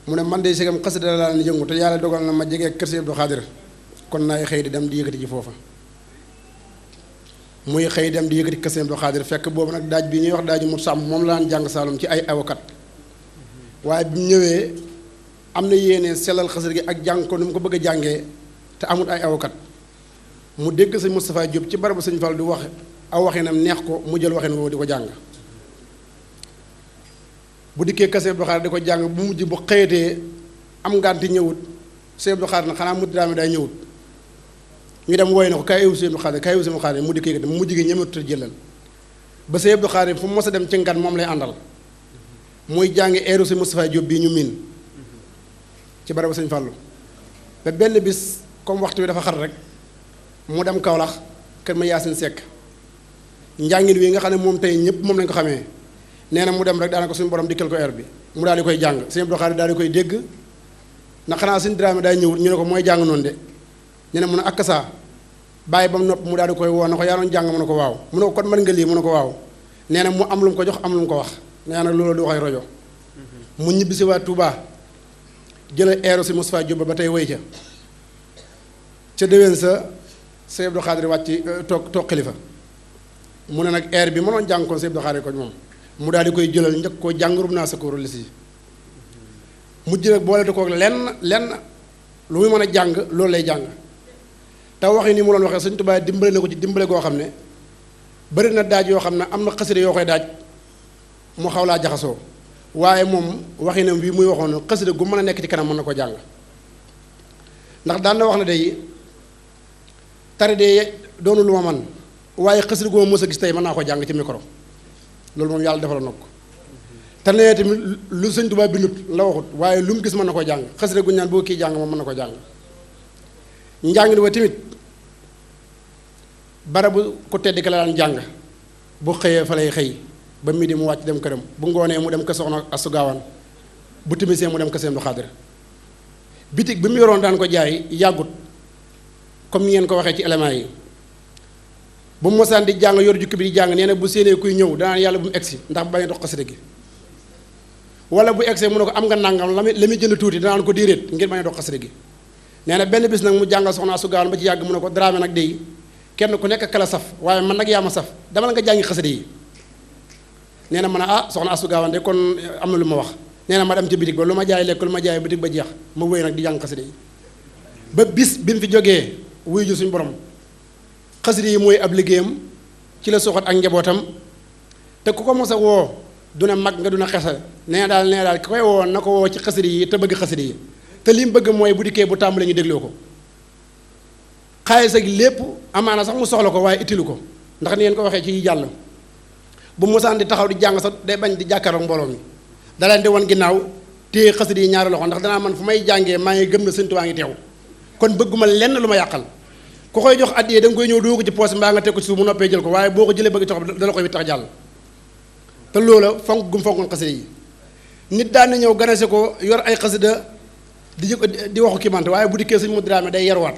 mu ne man de segam xasida laa leen yëngu te yàlla dogal na ma jege kër Sëñ Abdou Khadir kon naay xëy di dem di yëkkati ji foofa muy xëy dem di yëkkati kër Sëñ Abdou Khadir fekk boobu nag daaj bi ñuy wax daaju mu sàmm moom la daan jàng Saalum ci ay avocat waaye bi mu ñëwee am na yéene sellal xasida gi ak jàng ko ni mu ko bëgg a jàngee te amul ay avocat mu dégg sëñ Moustapha Diop ci barabu sëñ Fall di wax aw waxinam neex ko mu jël waxin woowu di ko jàng bu dikkee kër Sëñ Abdou Khadir di ko jàng bu mujj bu xëyatee am ngànti ñëwut Sëñ Abdou Khadir nag xanaa mu diraame day ñëwut ñu dem woy na ko kay ewu Sëñ Abdou Khadir kay ewu Sëñ Abdou Khadir mu dikkee mu mujj gi ñëmatut a jëlal ba Sëñ Abdou Khadir fu mu mos a dem ci ngan moom lay àndal muy jàngi eeru sëñ Moustapha Diop bii ñu miin ci barabu sëñ Fallou ba benn bis comme waxtu wi dafa xar rek mu dem Kaolack kër ma Yaasin Seck njàngin wi nga xam ne moom tey ñëpp moom lañ ko xamee nee na mu dem rek daanaka suñu borom dikkal ko air bi mu daal di koy jàng Sëñ Abdou Khadir daal di koy dégg ndax xanaa suñu Dramé day ñëwut ñu ne ko mooy jàng noonu de ñu ne mun a ak saa bàyyi ba mu nopp mu daal di koy woo na ko yaa doon jàng mu ne ko waaw mu ne ko kon mën nga lii mu ne ko waaw nee na mu am lu mu ko jox am lu mu ko wax nee na loolu du waxee rajo mu ñibbisi waa Touba jël eeru si Moustapha Diop ba tey woy ca déwén sa Sëñ Abdou Khadir wàcc toog xalifa mu ne nag air bi ma doon jàng ko Sëñ Abdou Khadir ko moom mu daal di koy jëlal njëkk koo jàng rub naa sa kóoru li si mujj nag boole da ko lenn lu muy mën a jàng loolu lay jàng te waxi ni mu doon waxee Sëñ Tuubaa dimbale na ko ci dimbale goo xam ne bëri na daaj yoo xam ne am na xasida yoo koy daaj mu xaw laa jaxasoo waaye moom waxinam bii muy waxoon xasida gu mën a nekk ci kanam mën na ko jàng ndax daan na wax na day tari de doonu lu ma man waaye xasida gu ma mës a gis tey mën naa ko jàng ci micro loolu moom yàlla defal na ko te nee tamit lu Sëñ Tuubaa bindut la waxut waaye lu mu gis mën na ko jàng xasida gu ñaan boo kii jàng moom mën na ko jàng njàng wa tamit barabu ku tedd ki la daan jàng bu xëyee fa lay xëy ba midi mu wàcc dem këram bu ngoonee mu dem ko soxna Astu Gaawaan bu timisee mu dem ko Sëñ Abdou Khadir bitig bi mu yoroon daan ko jaay yàggut comme ni ngeen ko waxee ci éléments yi bu mu mosaan di jàng yor jukki bi di jàng nee na bu séenee kuy ñëw danaan yàlla bu mu egsi ndax bañ a dox xasida gi wala bu egsee mu ne ko am nga nangam la muy jënd tuuti danaan ko déedéet ngir bañ a dox xasida gi nee na benn bis nag mu jàngal soxna Astu Gaawaan ba ci yàgg mu ne ko Dramé nag day kenn ku nekk kala saf waaye man nag yaa ma saf dama la nga jàngi xasida yi nee na ma ne ah soxna Astu Gaawaan de kon am na lu ma wax nee na ma dem ci bitig ba lu ma jaay lekk lu ma jaay bitig ba jeex ma wéy nag di jàng xasida yi ba bis bi mu fi jógee wuy ju suñu borom xasida yi mooy ab liggéeyam ci la soxat ak njabootam te ku ko mos a woo du ne mag nga du ne xesa nee daal ki koy woo na ko woo ci xasida yi te bëgg xasida yi te li mu bëgg mooy bu dikkee bu tàmbalee ñu dégloo ko xaalis ak lépp amaana sax mu soxla ko waaye ittilu ko ndax ni ngeen ko waxee ci jàll bu mosaan di taxaw di jàng sax day bañ di jàkkaarloog mbooloo mi da leen di wan ginnaaw téye xasida yi ñaari loxo ndax danaa man fu may jàngee maa ngi gëm na Sëñ Tuubaa ngi teew kon bëgguma lenn lu ma yàqal ku koy jox addiyee da nga koy ñëw doo ko ci poos mbaa nga teg ko ci suuf mu noppee jël ko waaye boo ko jëlee bëgg jox dala koy wi tax jàll te loola fonk gum fonkoon xasida yi nit daan na ñëw ganase ko yor ay xasida di waxu kimante waaye bu dikkee Sëñ Modou Dramé day yarwaat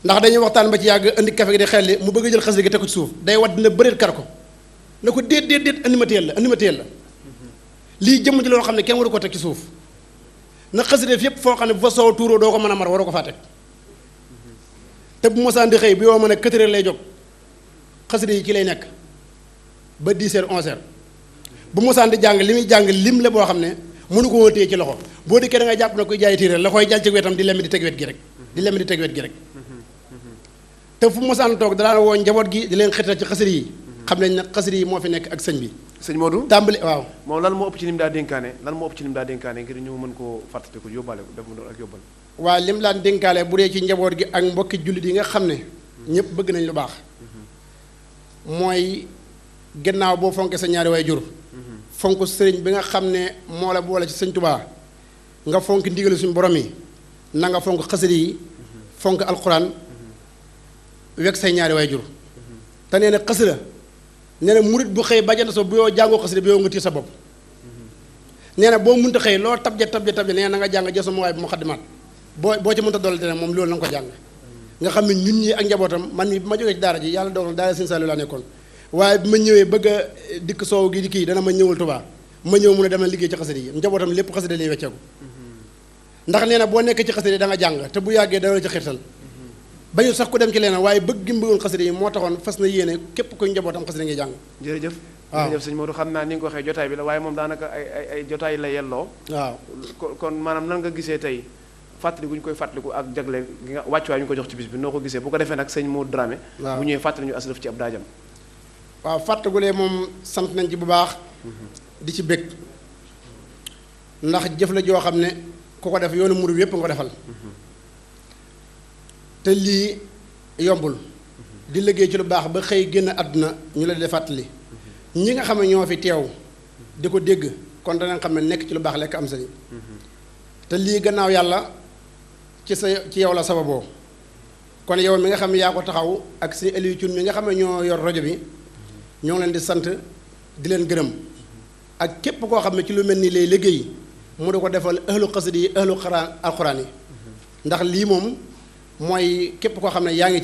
ndax dañuy waxtaan ba ci yàgg indi café gi di xelli mu bëgg a jël xasida gi teg ko ci suuf day wadd dina bëreet kar ko na ko déet andi ma teel la lii jëmm ji loo xam ne kenn waru ko teg ci suuf na xasida yépp foo xam ne bu fa soow tuuroo doo ko mën a mar waroo ko faa teg te bu mosaan di xëy bi yoo mën a 4 heures lay jóg xasida yi ci lay nekk ba 10 heures 11 heures bu mosaan di jàng li muy jàng lim la boo xam ne mënu ko woon téye ci loxo boo dikkee da ngay jàpp na koy jaay téere la koy jàll ci wetam di lemmi di teg wet gi rek te fu mosaan toog danaa woo njaboot gi di leen xetal ci xasida yi xam nañ nag xasida yi moo fi nekk ak sëñ bi sëñ Modou tàmbali waaw moom lan moo ëpp ci lim daa dénkaane ngir ñu mën koo fàttali ko yóbbaale ko def mu doon ak yóbbal waaw lim daan dénkaale bu dee ci njaboot gi ak mbokki jullit yi nga xam ne ñëpp bëgg nañ lu baax mooy gannaaw boo fonkee sa ñaari waay jur fonk sëriñ bi nga xam ne moo la boole ci Sëñ Tuubaa nga fonk ndigalu suñu borom yi na nga fonk xasida yi fonk alxuraan wekk say ñaari waay jur te nee na xasida nee na murit bu xëy bajant so bu yoo jàngoo xasida bi yow nga tiir sa bopp nee na boo munta xëy loo tabja nee na nga jàng jël sama waay bu mu xaddimaat boo ci mënta dolli te ne moom loolu na nga ko jàng nga xam ne ñun ñi ak njabootam man mi bi ma jógee ci daara ji yàlla dogal na daara Sëñ Saliou laa nekkoon waaye bi ma ñëwee bëgg a dikk soow gi di kii dana ma ñëwal Tuubaa ma ñëw mu ne dama liggéey ci xasida yi njabootam lépp xasida lay wecceeku ndax nee na boo nekkee ci xasida yi da nga jàng te bu yàggee dana la ci xirtal bañu sax ku dem ci leneen waaye bëgg gi mu bëggoon xasida yi moo taxoon fas na yéene képp kuy njabootam xasida ngay jàng. jërëjëf. waaw jërëjëf sëñ Modou xam naa ni nga ko waxee jotaay bi la waaye moom daanaka ay jotaay la yelloo. waaw kon maanaam nan nga gisee tey fàttali gu ñu koy fàttaliku ak jagle gi nga wàccuwaay ñu ko jox ci bis bi noo ko gisee bu ko defee nag sëñ Modou Dramé. waaw bu ñëwee fàttali ñu aslëf ci ab daajam. waaw fàttagulee moom sant nañ ci bu baax. di ci bëgg ndax jëf la joo xam ne ku ko def yoonu murid yépp nga ko defal. te lii yombul. di liggéey ci lu baax ba xëy génn àdduna ñu la di fàttali. ñi nga xam ne ñoo fi teew di ko dégg kon danañ xam ne nekk ci lu baax lekk am sëriñ. te lii gannaaw yàlla ci yow la sababoo kon yow mi nga xam ne yaa ko taxaw ak si Aliou Thioune mi nga xam ne ñoo yor rajo bi ñoo ngi leen di sant di leen gërëm ak képp koo xam ne ci lu mel nii lay liggéey mu di ko defal ahlu xasida yi ahlu alxuraan yi ndax lii moom mooy képp koo xam ne yaa ngi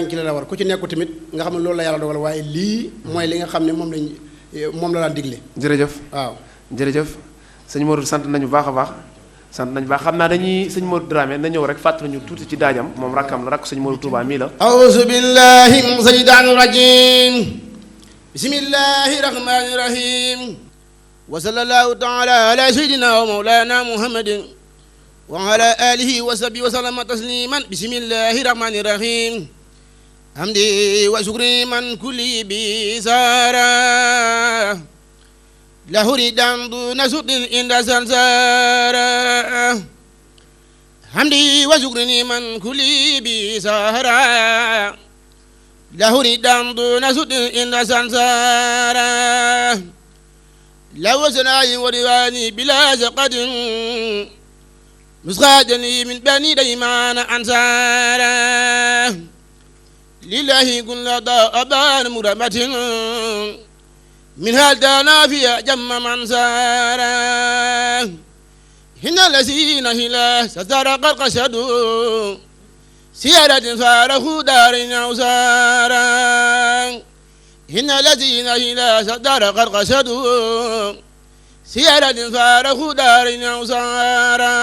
ci la war ku ci nekku tamit nga xam ne loolu la yàlla dogal waaye lii mooy li nga xam ne moom la daan digle. jërëjëf. waaw jërëjëf sëñ Modou sant nañu baax a baax. sant nañu baax xam naa dañuy sëñ Modou Dramé na ñëw rek fàttali ñu tuuti ci daajam moom rakkam la rakk sëñ Modou Touba mii la. auzu billahi min shaytaani rajim bismillahi rahmani rahim wa sallallahu taala ala sayyidina wa mawlana muhammadin wa ala alihi wa sahbihi wa sallama tasliman bismillahi rahmani rahim hamdi wa shukri man kulli bi sara lahu ridan duna sutin inda sansara hamdi wa shukri man kulli bi sara lahu ridan duna sutin inda sansara lahu sanayi wa diwani bila zaqadin musqadani min bani daymana ansara lillahi kulla da aban muramatin من هالدانا في جم من سارا هنا الذين هلا سترق القشد سيارة فارخ دار نوسارا هنا الذين هلا سترق القشد سيارة فارخ دار نوسارا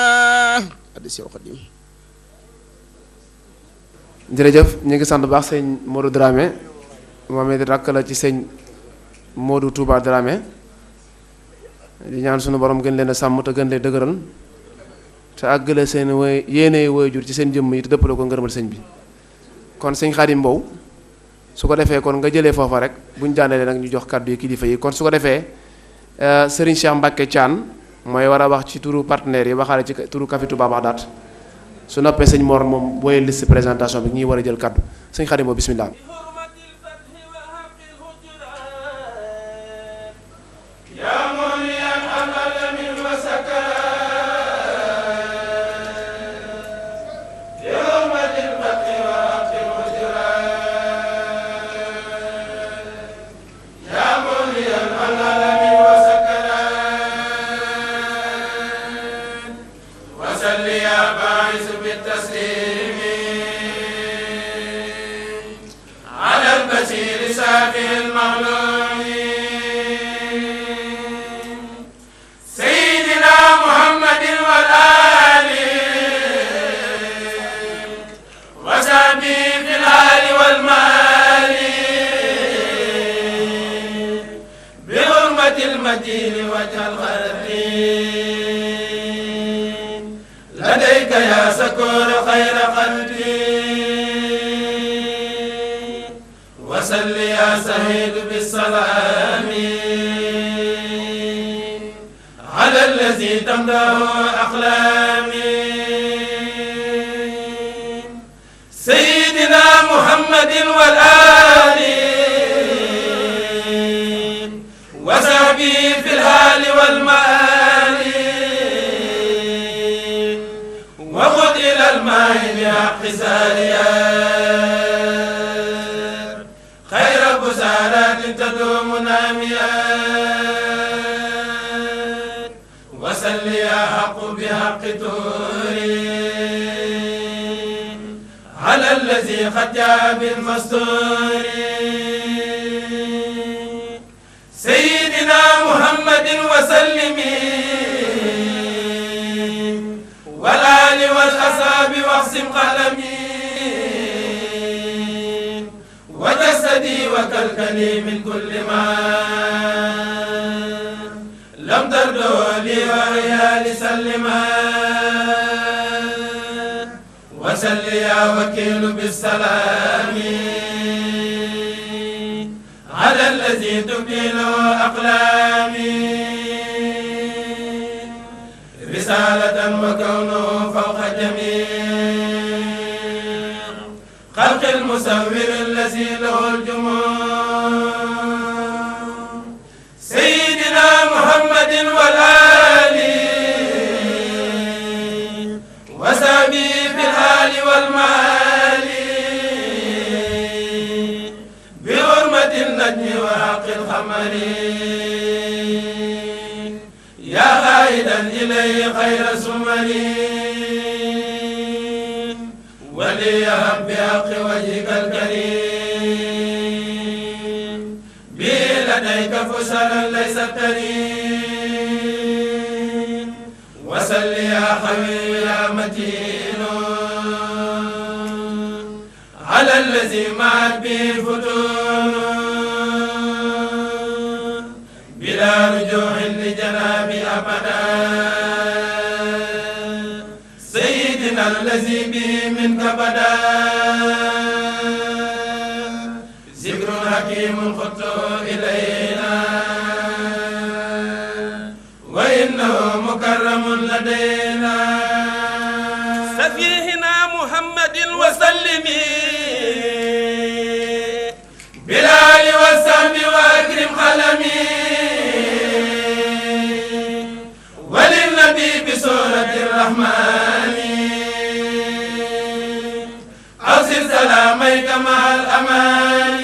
jërëjëf ñu ngi sant baax sëñ Modou Dramé moom it rakk la ci sëñ Modou Touba Dramé di ñaan sunu borom gën leen a sàmm te gën leen dëgëral te àggale seen yéene waajur ci seen jëmm yi te dëppale ko ngërëmal sëñ bi kon sëñ Xaadim Mbow su ko defee kon nga jëlee foofa rek bu ñu jàndalee nag ñu jox kàddu yi kilifa yi kon su ko defee Serigne Cheikh Mbacke Thian mooy war a wax ci turu partenaires yi waxaale ci turu Café Touba Bagdad su noppee sëñ Mor moom booyee liste présentation bi ñuy war a jël kàddu sëñ Xaadim Mbow bismillah. لديك يا سكور خير قلبي وسل يا سهيد بالسلام على الذي تمداه أقلامي سيدنا محمد والآل وصحبه في الحال والمآل وخذ إلى الماء بحق ساريات خير بسارات تدوم ناميات وسل يا حق بحق توري على الذي قد جاء بالمستور سيدنا محمد وسلم واقسم قلمي وجسدي وكلكلي من كل ما لم تردو لي وعيالي سلما وسل يا وكيل بالسلام على الذي تبدي له أقلامي رسالة وكونه فوق جميع خلق المصور الذي له الجموع سيدنا محمد والآل وسبي في الحال والمال بحرمة النجم وحق الخمر يا خائدا إليه خير سمري وليهب بحق وجهك الكريم بي لديك فشلا ليس تريم وسل يا خوي يا متين على الذي معت به فتون بلا رجوع لجنابي أبدا سيدنا الذي به منك بدا ذكر حكيم خطه إلينا وإنه مكرم لدينا سفيهنا محمد وسلمي بلال والسهم وأكرم قلمي وللنبي بسورة الرحمن أرسل سلاميك مع الأمان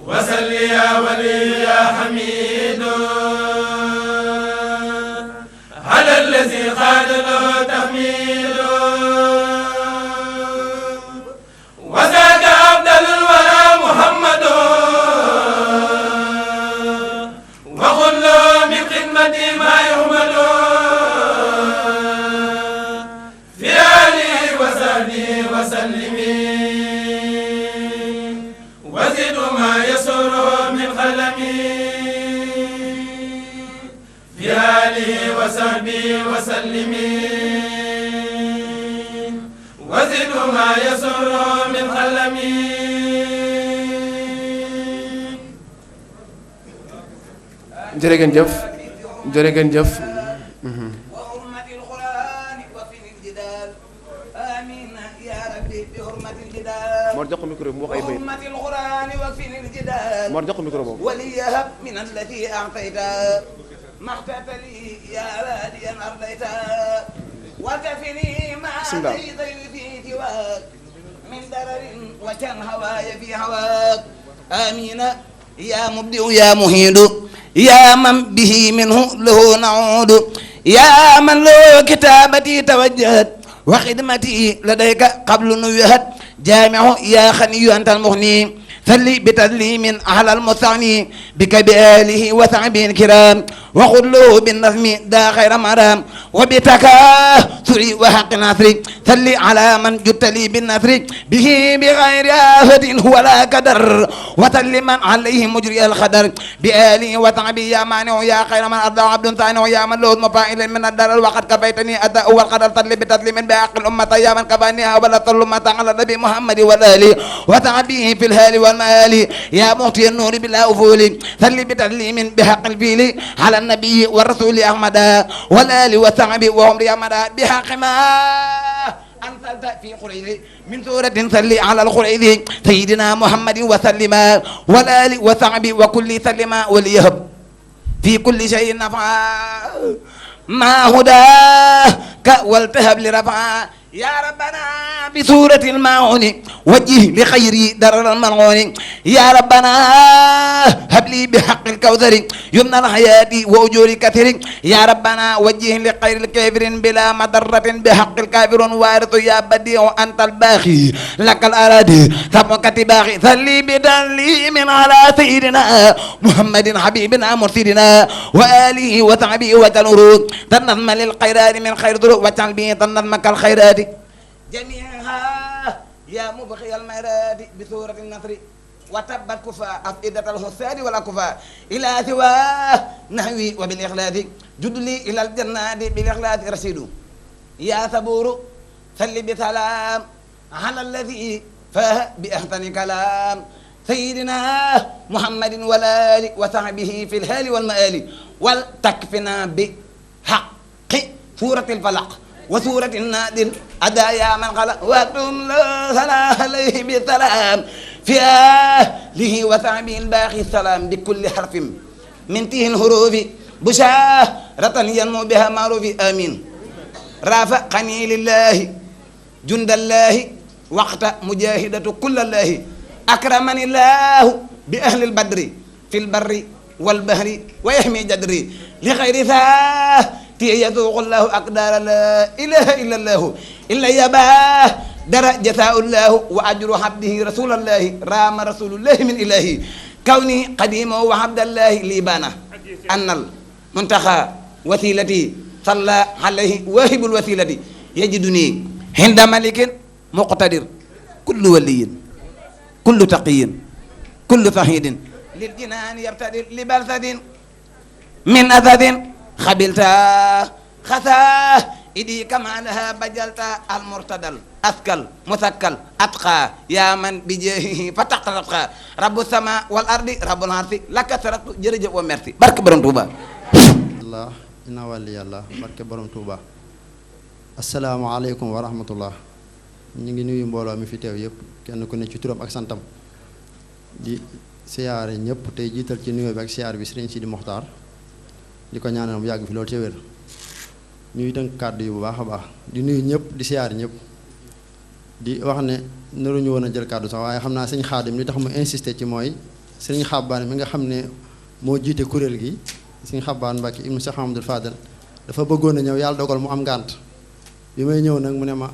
وسل يا ولي يا حميد على الذي قاد له تحميد وذاك أفضل الورى محمد وقل له من خدمتي ما يحمد في آله وصحبه وسلم وزد ما يسر من قلمي في آله وصحبه وسلم وزد ما يسر من قلمي jërë ngeen jëf jërë ngeen jëf وحرمة القرآن وفي الجدال آمين يا ربي بحرمة الجدال Mor jox ko micro bi mu wax ay bayt وحرمة القرآن وفي الجدال Mor jox ko micro boobu وليهب من التي أعطيت ما احتفت لي يا واديا أرضيت وتفني مع بسم الله. زيد في جواك من درر وكان هواي في هواك آمين يا مبدئ يا مهيد يا من به منه له نعود يا من له كتابتي توجهت وخدمتي لديك قبل نوهت جامع يا خني أنت المغني ثلي بتسليم على المستغني بك بآله وصحبه الكرام وخذ له بالنظم دا خير مرام وبتكاثر وحق نصري ثلي على من جدت لي بالنصر به بغير آفة ولا قدر وثل من عليه مجري الخدر بآله وصحبه يا مانع يا خير من أرضى عبد ثاني يا من له مفاعل من الدرر وقد كفيتني أداء والقدر ثلي بتسليم بحق الأمة يا من كفانيها ولا الأمة على النبي محمد والآل وصحبه في الهال والمآل يا معطي النور بلا أفول ثلي بتسليم بحق الفيل على النبي والرسول أحمد والآل وصحبه وهم ريامد بحق ما أنزلت في قريظ من سورة صلي على القريظ سيدنا محمد وسلم والآل وصحبه وكل سلم وليهب في كل شيء نفع ما هداك والتهب لرفع يا ربنا بسورة الماعون وجه لخيري درر الملعون يا ربنا هب لي بحق الكوثر يمنى الحياة وأجور كثير يا ربنا وجه لخير الكافر بلا مضرة بحق الكافر وارث يا بديع أنت الباخي لك الأراضي ثمك تباخي ثلي بدلي من على سيدنا محمد حبيبنا مرسلنا وآله وصحبه وتنور تنظم للخيرات من خير ذروق وتعل به تنظمك الخيرات جميعها يا مبخي الميرات بسورة النصر وتبت كفاء أفئدة الحساد والأكفاء إلى سواه نحوي وبالإخلاص جد لي إلى الجنة بالإخلاص رشيد يا صبور صل بسلام على الذي فاه بأحسن كلام سيدنا محمد والآل وصحبه في الحال والمآل ولتكفنا بحق سورة الفلق وسورة النادل أدايا من خلق وأكتم صلاة عليه بالسلام في أهله وصحبه الباقي السلام بكل حرف من تيه الحروف بشارة ينمو بها معروف آمين رافقني لله جند الله وقت مجاهدة كل الله أكرمني الله بأهل البدر في البر والبحر ويحمي جدري لخير ذاتي يذوق الله أقدار لا إله إلا الله إلا يباه درجة الله وأجر عبده رسول الله رام رسول الله من إلهي كوني قديم وعبد الله ليبانا أن المنتخى وسيلتي صلى عليه واهب الوسيلة يجدني عند ملك مقتدر كل ولي كل تقي كل فهيد للجنان يبتدر لبلسد من أسد خبلتا خساه إدي كما لها بجلتا المرتدل أثقل مثقل أتقى يا من بجاهه فتقترقى رب السماء والأرض رب العرش لك سرت جرج ومرسي بارك برم توبا الله إنا ولي الله بارك برم توبا السلام عليكم ورحمة الله ñu ngi nuyu mbooloo mi fi teew yëpp kenn ku ne ci turam ak santam di siyaare ñëpp tey jiital ci nuyoo bi ak siyaar bi Sëriñ Sidi Moxtaar di ko ñaanal mu yàgg fi loolu ci wér ñuy tënk kàddu yi bu baax a baax di nuyu ñëpp di siyaare ñëpp di wax ne naruñu woon a jël kàddu sax waaye xam naa sëñ Xaadim li tax mu insisté ci mooy sëriñ Xabbaan mi nga xam ne moo jiite kuréel gi sëñ Xabbaan Mbàkke ibnu Cheikh Amadou Fadel dafa bëggoon a ñëw yàlla dogal mu am ngànt bi may ñëw nag mu ne ma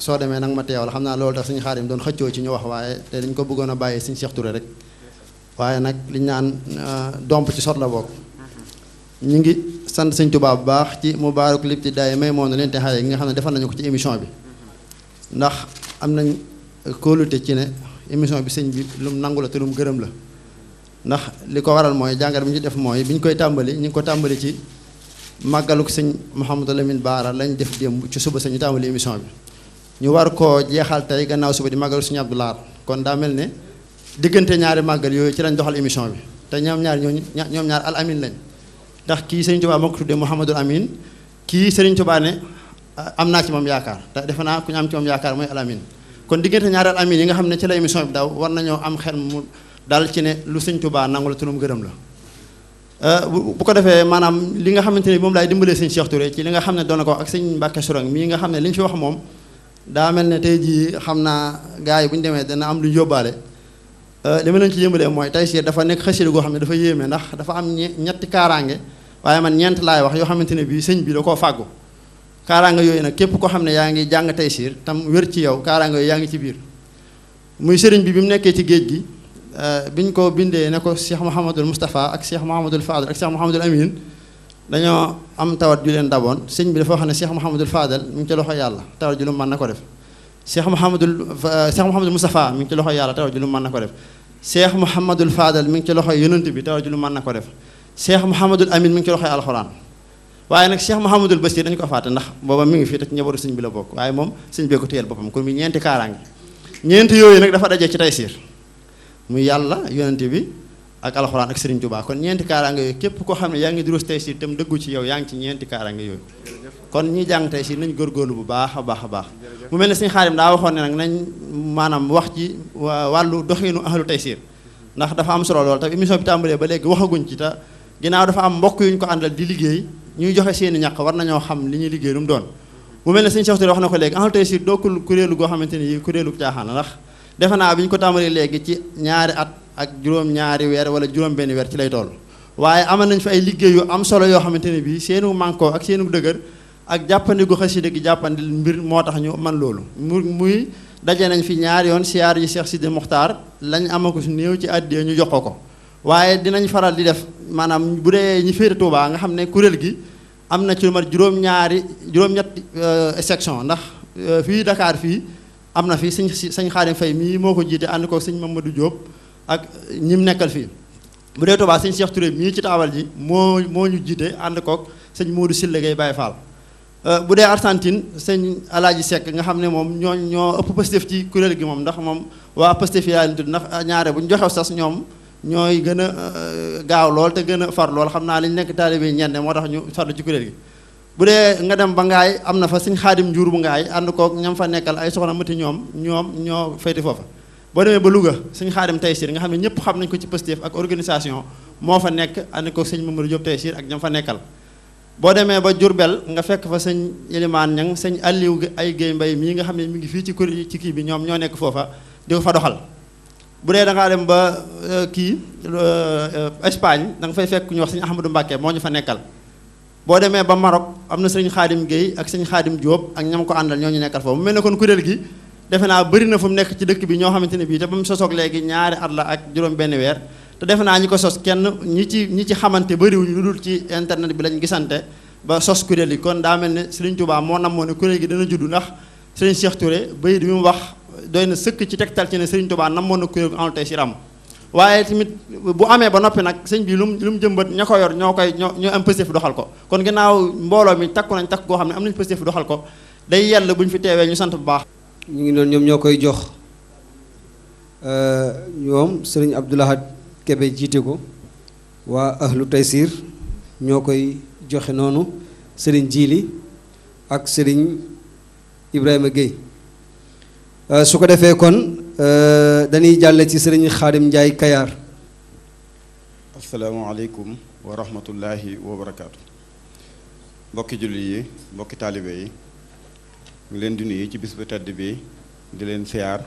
soo demee nag ma teewal xam naa loolu tax suñu Xaadim doon xëccoo ci ñu wax waaye te dañ ko bëggoon a bàyyi suñu Cheikh Touré rek waaye nag liñ naan domp ci sot la bokk ñu ngi sant sëñ Tuubaa bu baax ci mubaarak lipti daay may moom na leen te xale yi nga xam ne defal nañu ko ci émission bi ndax am nañ kóolute ci ne émission bi sëñ bi lu mu nangu la te lu mu gërëm la ndax li ko waral mooy jàngat bi ñu def mooy bi ñu koy tàmbali ñu ngi ko tàmbali ci màggaluk sëñ Mouhamadou Lamine Baara lañ def démb ci suba sañu tàmbali émission bi ñu war koo jeexal tey gannaaw suba di màggalu suñu Abdou Lahad kon daa mel ne diggante ñaari màggal yooyu ci lañ doxal émission bi te ñoom ñaar al amin lañ ndax kii Serigne Touba moo ko tuddee Mouhamadul Amin kii Serigne Touba ne am naa ci moom yaakaar te defe naa ku ñu am ci moom yaakaar mooy al amin kon diggante ñaari al amin yi nga xam ne ci la émission bi daw war nañoo am xel mu dal ci ne lu Serigne Touba nangu la te lu mu gërëm la bu ko defee maanaam li nga xamante ne moom laay dimbalee Serigne Cheikh Touré ci li nga xam ne doon na ko ak Serigne Mbacke Sourang mii nga xam ne li ñu fi wax moom daa mel ne tey jii xam naa gars yi bu ñu demee dana am lu ñu yóbbaale li ma leen ci yëmbalee mooy Taysiir dafa nekk xasida goo xam ne dafa yéeme ndax dafa am ñetti kaaraange waaye man ñeent laay wax yoo xamante ne bii sëñ bi da koo fàggu kaaraange yooyu nag képp koo xam ne yaa ngi jàng Taysiir tam wér ci yow kaaraange yooyu yaa ngi ci biir muy sëriñ bi mu nekkee ci géej gi biñ ko bindee ne ko Cheikh Mouhamadul Moustapha ak Cheikh Mouhamadul Fadel ak Cheikh Mouhamadul Amin dañoo am tawat ju leen daboon sëñ bi dafa wax ne Cheikh Mouhamadul Fadel mi ngi ci loxo yàlla tawat ju lu mën na ko def Cheikh Mouhamadul Moustapha mi ngi ci loxo yàlla tawat ju lu mën na ko def Cheikh Mouhamadul Fadel mi ngi ci loxo yonent bi tawat ju lu mën na ko def Cheikh Mouhamadul Amin mi ngi ci loxoy alxuraan waaye nag Cheikh Mouhamadul Basir dañu ko fàtte ndax booba mi ngi fii te ci njabootu sëñ bi la bokk waaye moom sëñ bee ko téyel boppam kon muy ñeenti kaaraange ñeenti yooyu nag dafa daje ci Taysiir muy yàlla yonent bi ak alxuraan ak Serigne Touba kon ñeenti kaaraange yooyu képp koo xam ne yaa ngi durus Taysiir tam dëggu ci yow yaa ngi ci ñeenti kaaraange yooyu kon ñi jàng Taysiir nañ góorgóorlu bu baax a baax a baax mu mel ne Serigne Xaadim daa waxoon ne nag nañ maanaam wax ci wàllu doxinu ahlu Taysiir ndax dafa am solo lool te émission bi tàmbalee ba léegi waxaguñ ci te ginnaaw dafa am mbokk yu ñu ko àndal di liggéey ñuy joxe seeni ñàq war nañoo xam li ñuy liggéey lu mu doon mu mel ne sëñ Cheikh Touré wax na ko léegi Ahlu Taysiir dookul kuréelu goo xamante ni kuréelu caaxaan la ndax defe naa bi ñu ko tàmbalee léegi ci ñaari at ak juróom-ñaari weer wala juróom-benn weer ci lay toll waaye amal nañ fi ay liggéey yu am solo yoo xamante ne bii seenu mànkoo ak seenu dëgër ak jàppandi gu xasida gi jàppandi mbir moo tax ñu man loolu muy daje nañ fi ñaari yoon siyaar yi Cheikh Sidi Mokhtar lañ amako su néew ci àddiya ñu jox ko waaye dinañ faral di def maanaam bu dee ñi féete Touba nga xam ne kuréel gi am na ci lu mat juróom-ñetti section ndax fii Dakar fii am na fi sëñ Xaadim Fay mii moo ko jiite ànd ko sëñ Mamadou Diop ak ñim nekkal fii bu dee Touba sëñ Cheikh Touré mii ci taawal ji moo ñu jiite ànd koog sëñ Modou Silla Gueye Baye Fall bu dee Argentine sëñ Alaaji Seck nga xam ne moom ñoo ëpp Pastef ci kuréel gi moom ndax moom waa Pastef yi yaa tudd ndax ñaare bu ñu joxew sas ñoom ñooy gën a gaaw lool te gën a far lool xam naa li ñu nekk taalibe ñenn moo tax ñu farlu ci kuréel gi bu dee nga dem ba ngaay am na fa sëñ Xaadim Njuur bu ngaay ànd koog ñam fa nekkal ay soxna mati ñoom ñoo féete foofa boo demee ba Louga sëñ Xaadim Taysiir nga xam ne ñëpp xam nañ ko ci Pastef ak organisation moo fa nekk ànd koog sëñ Mamadou Diop Taysiir ak ñam fa nekkal boo demee ba Jurbel nga fekk fa sëñ Ilimaan Ñang sëñ Aliou ay Géey Mbay mii nga xam ne mi ngi fii ci kii bi ñoom ñoo nekk foofa di ko fa doxal bu dee da ngaa dem ba Espagne da nga fay fekk ñu wax sëñ Ahmadou Mbàkke moo ñu fa nekkal boo demee ba Maroc am na sëñ Xaadim Guèye ak sëñ Xaadim Diop ak ñam ko àndal ñoo ñu nekkal foofu mu mel ne kon kuréel gi defe naa bëri na fu mu nekk ci dëkk bi ñoo xamante ne bii te ba mu sosoog léegi ñaari at la ak juróom benn weer te defe naa ñi ko sos kenn ñi ci xamante bëriwuñu lu dul ci internet bi lañ gisante ba sos kuréel yi kon daa mel ne Sëriñ Tuubaa moo namoo ne kuréel gi dana juddu ndax Sëriñ Cheikh Touré bayit bi mu wax doy na sëkk ci tegtal ci ne Sëriñ Tuubaa namoon na kuréel Ahlu Taysiir am waaye tamit bu amee ba noppi nag sëñ bi lu mu jëmbat ña ko yor ñoo am Pastef doxal ko kon ginnaaw mbooloo mi takku nañ takk goo xam ne am nañ Pastef doxal ko day yell bu ñu fi teewee ñu sant bu baax. ñu ngi noonu ñoom ñoo koy jox ñoom sëriñ Abdoulahad Kebe jiite ko waa Ahlu Taysiir ñoo koy joxe noonu sëriñ Jiili ak sëriñ Ibrahima Gueye su ko defee kon dañuy jàlle ci sëriñ Xaadim Njaay Kayaar. asalaamaaleykum wa rahmatullahi wa barakaatu. mbokki jullit yi mbokki taalibe yi ngi leen di nuyu ci bis bu tedd bi di leen siyaar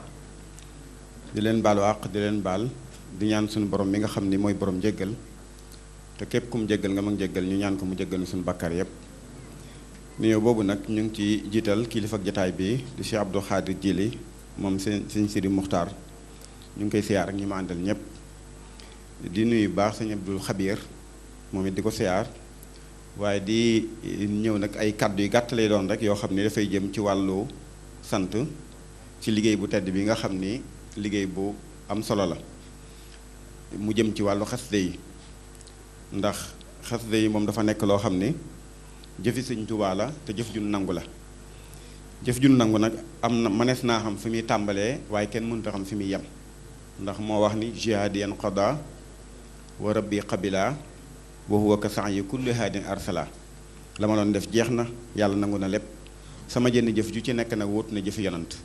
di leen baalu àq di leen baal di ñaan suñu borom mi nga xam ni mooy borom jéggal te képp ku mu jéggal nga mag jéggal ñu ñaan ko mu jéggal suñu bakkar yépp nuyoo boobu nag ñu ngi ci jiital kilifa ak jataay bi di Cheikh Abdou Khadir Jili moom sëñ Sidi Muxtaar ñu ngi koy siyaar ak ñi ma àndal ñépp di nuyu baax sëñ Abdul Xabiir moom it di ko siyaar waaye di ñëw nag ay kàddu yu gàtt lay doon rek yoo xam ni dafay jëm ci wàllu sant ci liggéey bu tedd bi nga xam ni liggéey bu am solo la mu jëm ci wàllu xasida yi ndax xasida yi moom dafa nekk loo xam ni jëfi Sëñ Tuubaa la te jëf jun nangu la jëf jun nangu nag am na mënees naa xam fi muy tàmbalee waaye kenn mënut a xam fi muy yem ndax moo wax ni jihaadiyan qada wa rabbi qabila wa huwa ka sa'yi kulli haadin arsala la ma doon def jeex na yàlla nangu na lépp sama jënn jëf ju ci nekk nag wóot na jëf yonant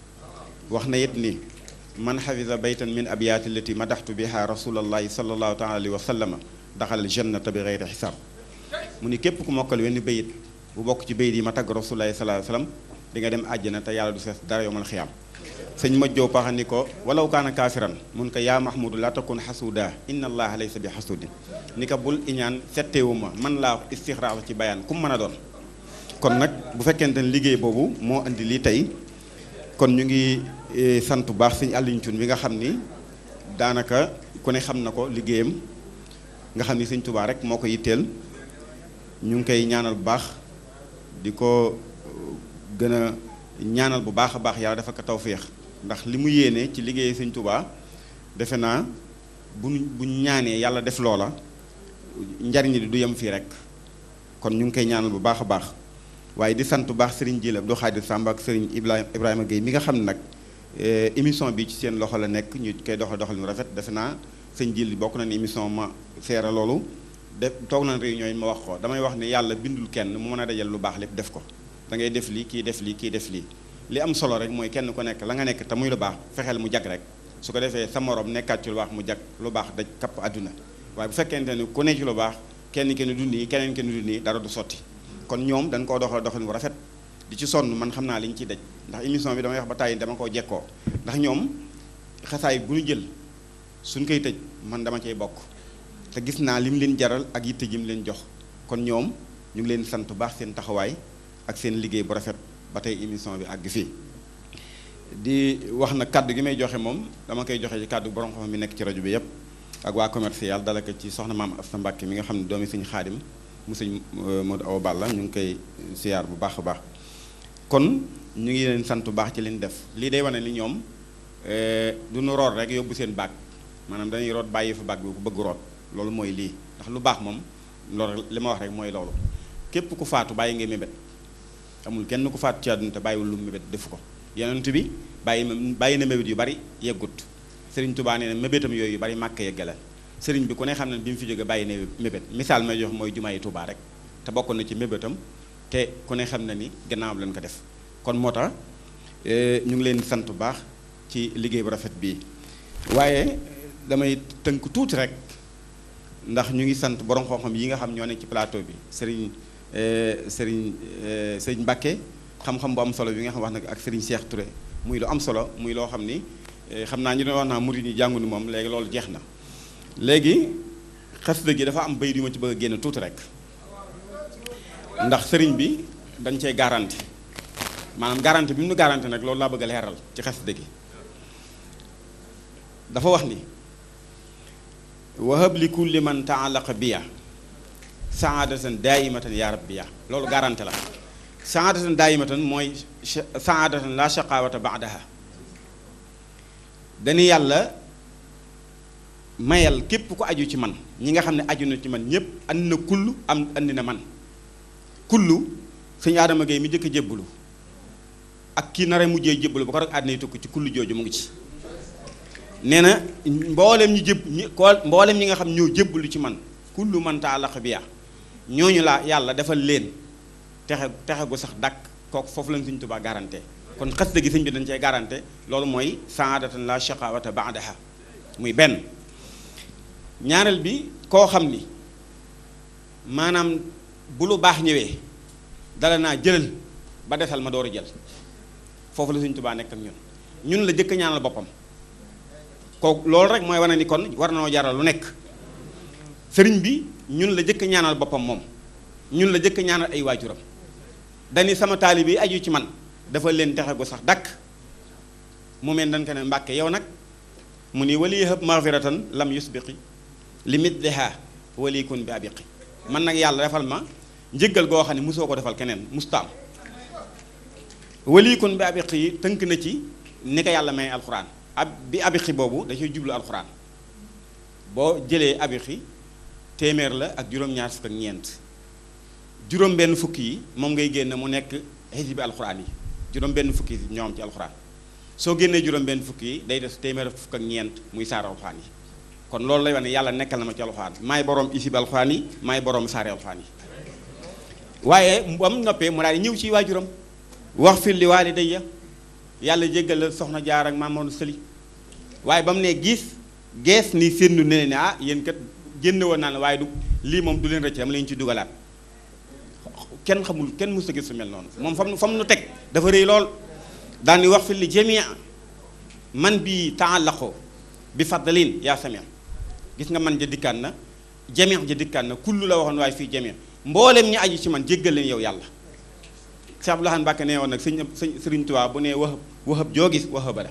wax na it ni man xafisa baytan min abyaati lati madaxtu biha rasulallahi sallallahu taala alayhi wa sallama daxal jannata bi geyri xisaab mu ni képp ku mokkal wenn bayit bu bokk ci bayit yi ma tagg rasulullahi sallallahu alayhi wa sallam di nga dem àjjana te yàlla du sees dara yowmal xiyaam sëñ ma jow paxa ni ko walaw kaana kaafiran mun ko yaa mahmudu la takun xasuuda inna allaha laysa bi xasuudin ni ko bul iñaan settewuma man laa istixraar ci bayaan ku mu mën a doon kon nag bu fekkente ne liggéey boobu moo indi lii tey kon ñu ngi sant bu baax sëñ Aliou Thioune bi nga xam ni daanaka ku ne xam na ko liggéeyam nga xam ni sëñ Tuubaa rek moo ko yitteel ñu ngi koy ñaanal bu baax di ko gën a ñaanal bu baax a baax yàlla dafa ko tawféex ndax li mu yéene ci liggéey sëñ Tuubaa defe naa bu ñaanee yàlla def loola njariñ li du yem fii rek kon ñu ngi koy ñaanal bu baax a baax waaye di sant bu baax Serigne Jili Abdou Khadir Samb ak Serigne Ibrahima Gueye mi nga xam ne nag émission bi ci seen loxo la nekk ñu koy doxal nu rafet defe naa sëñ Jili bokk na ni émission ma seera loolu def toog nañ réunion yi ma wax ko damay wax ni yàlla bindul kenn mu mën a dajal lu baax lépp def ko da ngay def lii kii def lii kii def lii li am solo rek mooy kenn ku nekk la nga nekk te muy lu baax fexeel mu jag rek su ko defee sa morom nekkaat ci lu baax mu jag lu baax daj kapp àdduna waaye bu fekkente ni ku ne ci lu baax kenn du nii keneen kenn du nii dara du sotti kon ñoom dañ koo doxal bu rafet di ci sonn man xam naa li ñu ciy daj ndax émission bi damay wax ba tàyyi dama koo jekkoo ndax ñoom xasaay bu ñu jël suñ koy tëj man dama cay bokk te gis naa li mu leen jaral ak yitte ji mu leen jox kon ñoom ñu ngi leen sant bu baax seen taxawaay ak seen liggéey bu rafet ba tey émission bi àgg fii di wax na kàddu gi may joxe moom dama koy joxe ci kàddu borom xam-xam mi nekk ci rajo bi yépp ak waa commercial dala ko ci soxna maam Asta Mbàkke mi nga xam ne doomi sëñ Xaadim mu sëñ Modou Awa Balla ñu ngi koy siyaar bu baax a baax kon ñu ngi leen sant bu baax ci leen def lii day wane ni ñoom du nu root rek yóbbu seen baag maanaam dañuy root bàyyi fa baag bi ku bëgg root loolu mooy lii ndax lu baax moom loolu li ma wax rek mooy loolu képp ku faatu bàyyi nga mébét amul kenn ku faatu ci àdduna te bàyyiwul lu mébét defu ko yonent bi bàyyi na mébét yu bari yeggut Sëriñ Tuubaa nee na mébétam yooyu yu bari màkk yeggale sëriñ bi ku ne xam ne bi mu fi jóge bàyyi na mébét misaal may jox mooy jumaa yi Tuubaa rek te bokk na ci mébétam te ku ne xam na ni gannaawam lañ ko def kon moo tax ñu ngi leen sant bu baax ci liggéey bu rafet bii waaye damay tënk tuuti rek ndax ñu ngi sant borom xam-xam yi nga xam ñoo nekk ci plateau bi sëriñ Mbàkke xam-xam bu am solo bi nga xam wax nag ak sëriñ Cheikh Touré muy lu am solo muy loo xam ni xam naa ñu doon wax naa murid yi jàngu ni moom léegi loolu jeex na léegi xasida gi dafa am bayit yu ma ci bëgg a génn tuuti rek ndax sëriñ bi dañ cee garanti maanaam garanti bi mu nu garanti nag loolu laa bëgg a leeral ci xasida gi dafa wax ni wahab li kulli man taalaqa biya saadatan daaimatan ya rabbiya loolu garanti la saadatan daaimatan mooy saadatan la shaqawata baadaha dañu yàlla mayal képp ku aju ci man ñi nga xam ne aju na ci man ñépp andi na kullu andi na man kullu sëñ Adama Gueye mi jëkk a jébbalu ak kii nara mujjee jébbalu ba ko rek àddina yi tukk ci kullu jooju mu ngi ci nee na mboolem ñi nga xam ñoo jébbalu ci man kullu man taalaqa biya ñooñu laa yàlla defal leen texe gu sax dàkk kooku foofu lañ Sëñ Tuubaa garanté kon xasida gi sëñ bi dañ cee garanté loolu mooy saadatan la shaqawata baadaha muy benn ñaareel bi koo xam ni maanaam bu lu baax ñëwee dala naa jëlal ba desal ma door a jël foofu la Sëñ Tuubaa nekk ak ñun la jëkk ñaanal boppam kooku loolu rek mooy wane ni kon war na noo jaral lu nekk sëriñ bi ñun la jëkk ñaanal boppam moom ñun la jëkk ñaanal ay waajuram dañi sama taalibe yi aju ci man dafa leen texe gu sax dakk mu mel dañ ko ne Mbàkke yow nag mu ni wali yëhëb magfiratan lam yusbiqi li mitliha wali kun bi abiqi man nag yàlla defal ma njëggal goo xam ne mosoo ko defal keneen mustaam wali kun bi abiqi yi tënk na ci ni ko yàlla may alxuraan bi abiqi boobu da ciy jublu alxuraan boo jëlee abiqi téeméer la ak juróom-ñaar fukk ak ñeent juróom benn fukki yi moom ngay génn mu nekk xisbi alxuraan yi juróom benn fukki yi ñoom ci alxuraan soo génnee juróom benn fukki yi day des téeméer fukk ak ñeent muy saar alxuraan yi kon loolu lay wax ne yàlla nekkal na ma ci alxuraan maay borom isib alxuraan yi maay borom saari alxuraan yi waaye ba mu noppee mu daal di ñëw ci waajuram wax fir li waalidayya yàlla jéggal la soxna jaar ak Mamadou Sëli waaye ba mu ne gees ni séendu ne ne ah yéen kat génn woon naa ne waaye du lii moom du leen rëcc dama leen ci dugalaat kenn xamul kenn mës a gis su mel noonu moom fam nu teg dafa rëy lool daal di wax fi li jamia man bi taallaqo bi fadlin yaa samia gis nga man ja dikkaan na jamia ja dikkaan na kullu la waxoon waaye fii jamia mboolem ñi aju ci man jéggal leen yow yàlla Cheikh Abdou Lahad Mbacké nee woon nag Sëriñ Tuubaa bu nee wahab joo gis wahaba la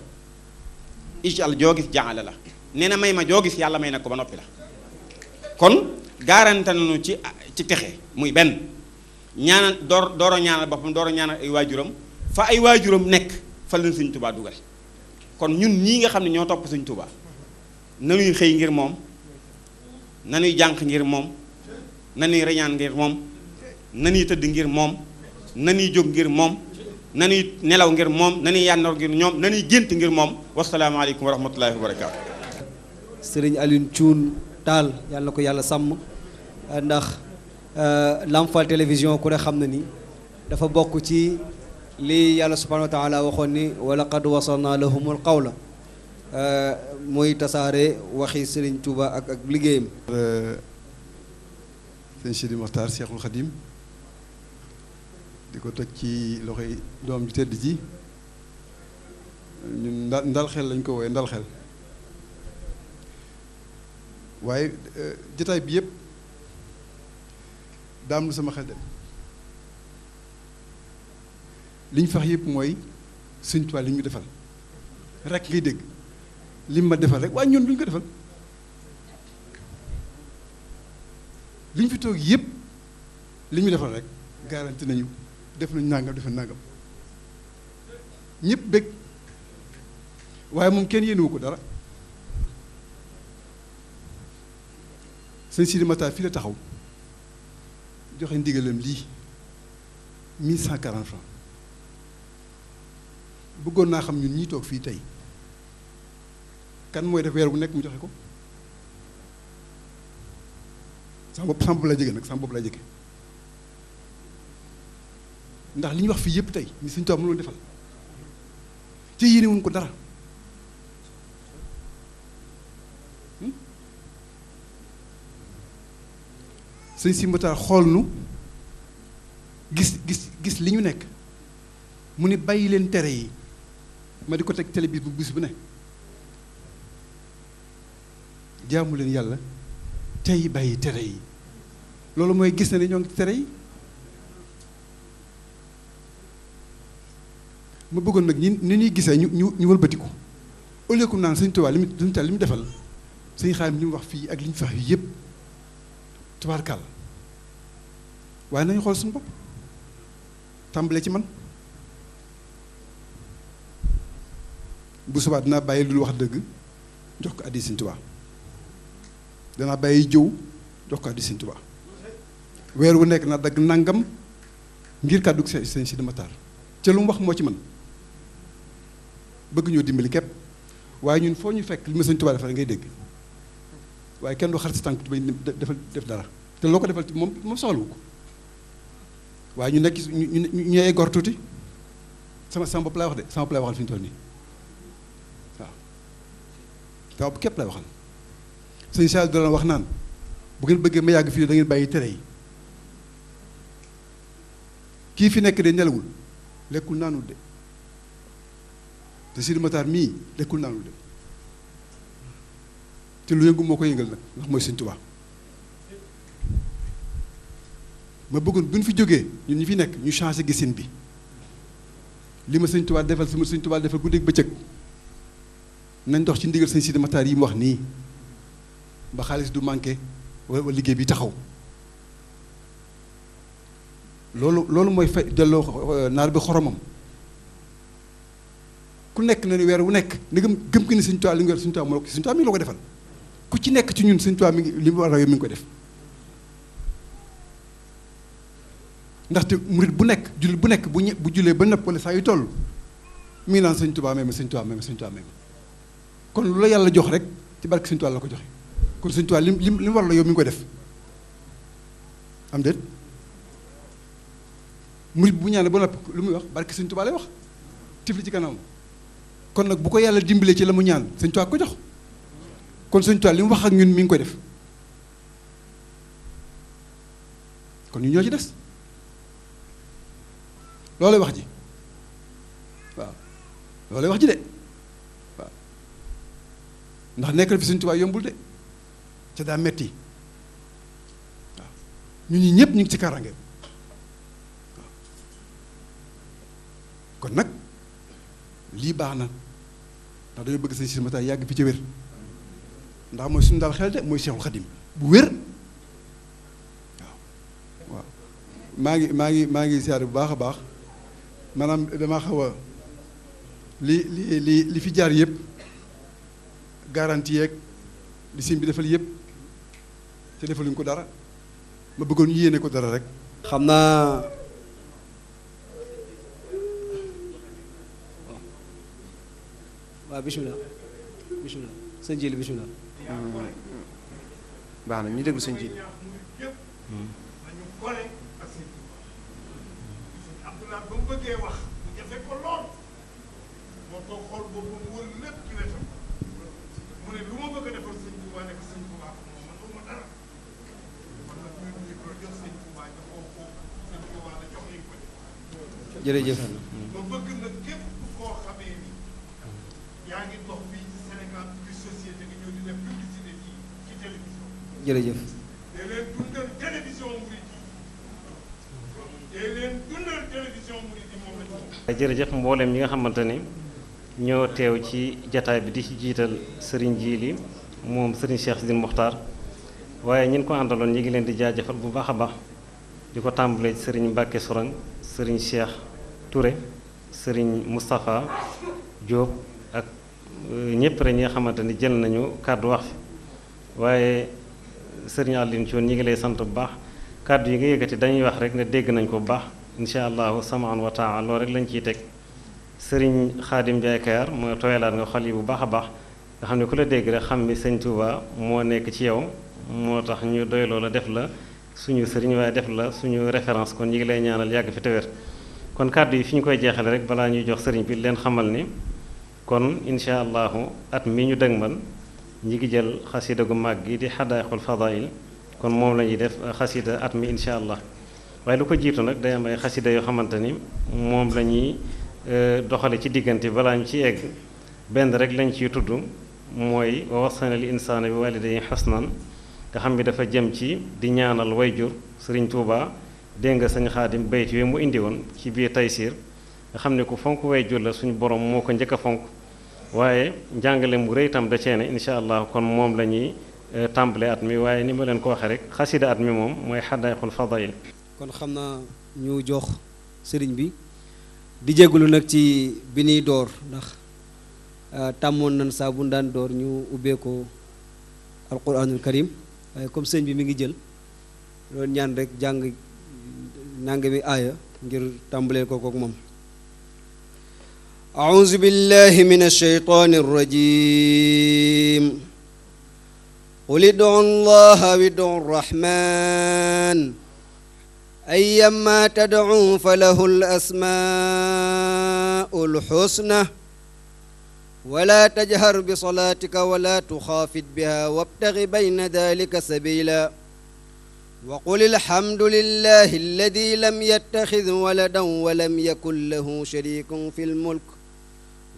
ijal joo gis jaala la nee na may ma joo gis yàlla may na ko ba noppi la kon garanti nañu ci texe muy benn ñaanal dooro ñaanal boppam dooro ñaanal ay waajuram fa ay waajuram nekk fa leen Sëñ Tuubaa dugal kon ñun ñii nga xam ne ñoo topp Sëñ Tuubaa nanuy xëy ngir moom nanuy jànq ngir moom nanuy reñaan ngir moom nanuy tëdd ngir moom nanuy jóg ngir moom nanuy nelaw ngir moom nanuy yàndoor ngir ñoom nanuy gént ngir moom wasalaamaaleykum wa rahmatullahi wa barakaatu. Sëriñ Alioune Thioune Tall yàlla na ko yàlla sàmm ndax Lamfal télévision ku ne xam na ni dafa bokk ci li yàlla subhanahu wa taala waxoon ni wa laqad wasalna lahumul qawla mooy tasaare waxi Sëriñ Tuuba ak liggéeyam. sëñ Sidi Moxtaar Cheikhul Khadim di ko teg ci loxoy doom ju tedd ji ñun ndal xel lañ ko wooye ndal xel waaye jotaay bi yëpp daam lu sama xel dem li ñu fax yëpp mooy Sëñ Tuubaa li ñu defal rek ngay dégg li ma defal rek waaye ñun lu ñu ko defal li ñu fi toog yëpp li ñu defal rek garanti nañu def nañu nangam def nañu nangam ñëpp bëgg waaye moom kenn yéenewu ko dara sëñ Sidi Matar fii la taxaw joxe ndigalam lii 1140 francs bëggoon naa xam ñun ñi toog fii tey kan mooy def weer bu nekk mu joxe ko sama bopp la jege nag sama bopp la jege ndax li ñu wax fii yëpp tey ni Sëñ Tuubaa mënoon defal ci yéene wuñ ko dara sëñ Sidi Matar xool nu gis li ñu nekk mu ne bàyyi leen tere yi ma di ko teg télé bi bu bis bu ne jaamu leen yàlla tey bàyyi tere yi loolu mooy gis na ne ñoo ngi tere yi ma bëggoon nag ni ñuy gisee ñu wëlbatiku au lieu que naan Sëñ Tuubaa li mu defal Sëñ Xaadim li mu wax fii ak li ñu fi wax fii yëpp tubaarkàlla waaye nañu xool suñu bopp tàmbalee ci man bu subaa dinaa bàyyi lu wax dëgg jox ko addi Sëñ Tuubaa danaa bàyyi jëw jox ko addi Sëñ Tuubaa weer wu nekk na dagg nangam ngir kàddu Sëñ Sidi Matar ca lu mu wax moo ci man bëgg ñoo dimbali képp waaye ñun foo ñu fekk li ma Sëñ Tuubaa defal ngay dégg waaye kenn du xar si tànk bay def dara te loo ko defal moom soxlawu ko waaye ñu nekk ñu ay gor tuuti sama bopp laay wax de sama bopp laay waxal fi ñu toll nii waaw sama bopp képp laay waxal sëñ Saal doon wax naan bu ngeen bëggee ma yàgg fii da ngeen bàyyi tere yi kii fi nekk de nelawul lekkul naanul de te Sidi Matar mii lekkul naanul de te lu yëngu moo ko yëngal nag ndax mooy Sëñ Tuubaa ma bëggoon bu ñu fi jógee ñun ñi fi nekk ñu changé gisin bi li ma Sëñ Tuubaa defal su ma Sëñ Tuubaa defal guddeeg bëccëg nañ dox ci ndigal Sëñ Sidi Matar yi mu wax nii ba xaalis du manqué wala liggéey bi taxaw loolu mooy fay delloo naar bi xoromam ku nekk na ni weer wu nekk ni gëm ki ni Sëñ Tuubaa li nga yor Sëñ Tuubaa Sëñ Tuubaa mi ngi la ko defal ku ci nekk ci ñun Sëñ Tuubaa mi ngi li mu war a yow mi ngi ko def ndaxte murit bu nekk jullit bu nekk bu jullee ba nëpp wala saa yu toll mi ngi naan Sëñ Tuubaa même Sëñ Tuubaa même Sëñ Tuubaa même kon lu la yàlla jox rek ci barke Sëñ Tuubaa la ko joxe kon Sëñ Tuubaa li war la yow mi ngi ko def am déet murit bu ñaanee ba noppi lu muy wax barke Sëñ Tuubaa lay wax tifli ci kanam kon nag bu ko yàlla dimbalee ci la mu ñaan Sëñ Tuubaa ko jox kon Sëñ Tuubaa li mu wax ak ñun mi ngi koy def kon ñu ñoo ci des loolay wax ji waaw loolay wax ji de waaw ndax nekkal fi Sëñ Tuubaa yombul de ca daa metti waaw ñun ñi ñëpp ñu ngi ci kaaraange waaw kon nag lii baax na ndax dañoo bëgg Sëñ Sidi Matar yàgg fi ca wér ndax mooy suñu daal xel de mooy Seexul Xadim bu wér waaw maa ngi siyaare bu baax a baax maanaam damaa xaw a li fi jaar yëpp garantie yeeg li sim bi defal yëpp te defaluñ ko dara ma bëggoon ñu yéene ko dara rek. xam naa waaw bisimilah sëñ Jili bisimilah. baax na ñu déglu sëñ Jili. Abdoulaye ba mu bëggee wax mu jafe ko lool moo ko xool boobu mu wër lépp ci wetam mu ne lu ma bëgg a defal Sëñ Tuubaa nekk Sëñ Tuubaa moom man uma dara kon nag ñu ko jox Sëñ Tuubaa jox ko Sëñ Tuubaa la jox nañ ko jërëjëf. ma bëgg nag képp koo xamee ni yaa ngi dox fii ci Sénégal ci société nga ñëw di def publicité fii ci télévision. jërëjëf. dee leen dundal télévision murid yi dee leen dundal télévision murid yi moom la ñu. jërëjëf mboolem ñi nga xamante ni ñoo teew ci jataay bi di ci jiital Serigne Djily moom Serigne Cheikh Sidine Mokhtar waaye ñin ko àndaloon ñi ngi leen di jaajëfal bu baax a baax di ko tàmbalee ci Serigne Mbacke Sourang Serigne Cheikh Touré Serigne Moustapha Diop ak ñëpp rek ñi nga xamante ni jël nañu kàddu wax fi waaye Serigne Aline Thion ñi ngi lay sant bu baax kàddu yi nga yëkkati dañuy wax rek ne dégg nañ ko bu baax incha allahu samaan wa taala loolu rek lañ ciy teg Serigne Khadim Ndiaye Kayar mooy tooyalaat nga xol yi bu baax a baax nga xam ne ku la dégg rek xam ni sëñ Touba moo nekk ci yow moo tax ñu doy loola def la suñu sëriñ waaye def la suñu référence kon ñi ngi lay ñaanal yàgg fi te wér kon kàddu yi fi ñu koy jeexale rek balaa ñuy jox sëriñ bi leen xamal ni kon incha allahu at mi ñu dëgmal ñi ngi jël xasida gu mag gi di xadaayxul fadail kon moom la ñuy def xasida at mi incha allah waaye lu ko jiitu nag day am ay xasida yoo xamante ni moom la ñuy doxale ci diggante balaa ñu ci egg benn rek lañ ciy tudd mooy wa wassayna lil insaana bi walidayhi husnan nga xam ni dafa jëm ci di ñaanal wayjur Sëriñ Tuuba dégg nga sëñ Xaadim bayt yooyu mu indi woon ci biir Taysiir nga xam ne ku fonk wayjur la suñu borom moo ko njëkk a fonk waaye njàngale mu rëy itam da ceene incha allah kon moom la ñuy tàmbale at mi waaye ni ma leen ko waxee rek xasida at mi moom mooy xadaayxul fadail kon xam naa ñu jox sëriñ bi di jégalu nag ci bi ñuy door ndax tàmmoon nañ saa bu daan door ñu ubbee ko alquranul karim waaye comme sëñ bi mi ngi jël loolu ñaan rek jàng nangami aaya ngir tàmbalee ko kook moom أعوذ بالله من الشيطان الرجيم قل ادعوا الله وادعوا الرحمن أيما تدعوا فله الأسماء الحسنى ولا تجهر بصلاتك ولا تخافت بها وابتغ بين ذلك سبيلا وقل الحمد لله الذي لم يتخذ ولدا ولم يكن له شريك في الملك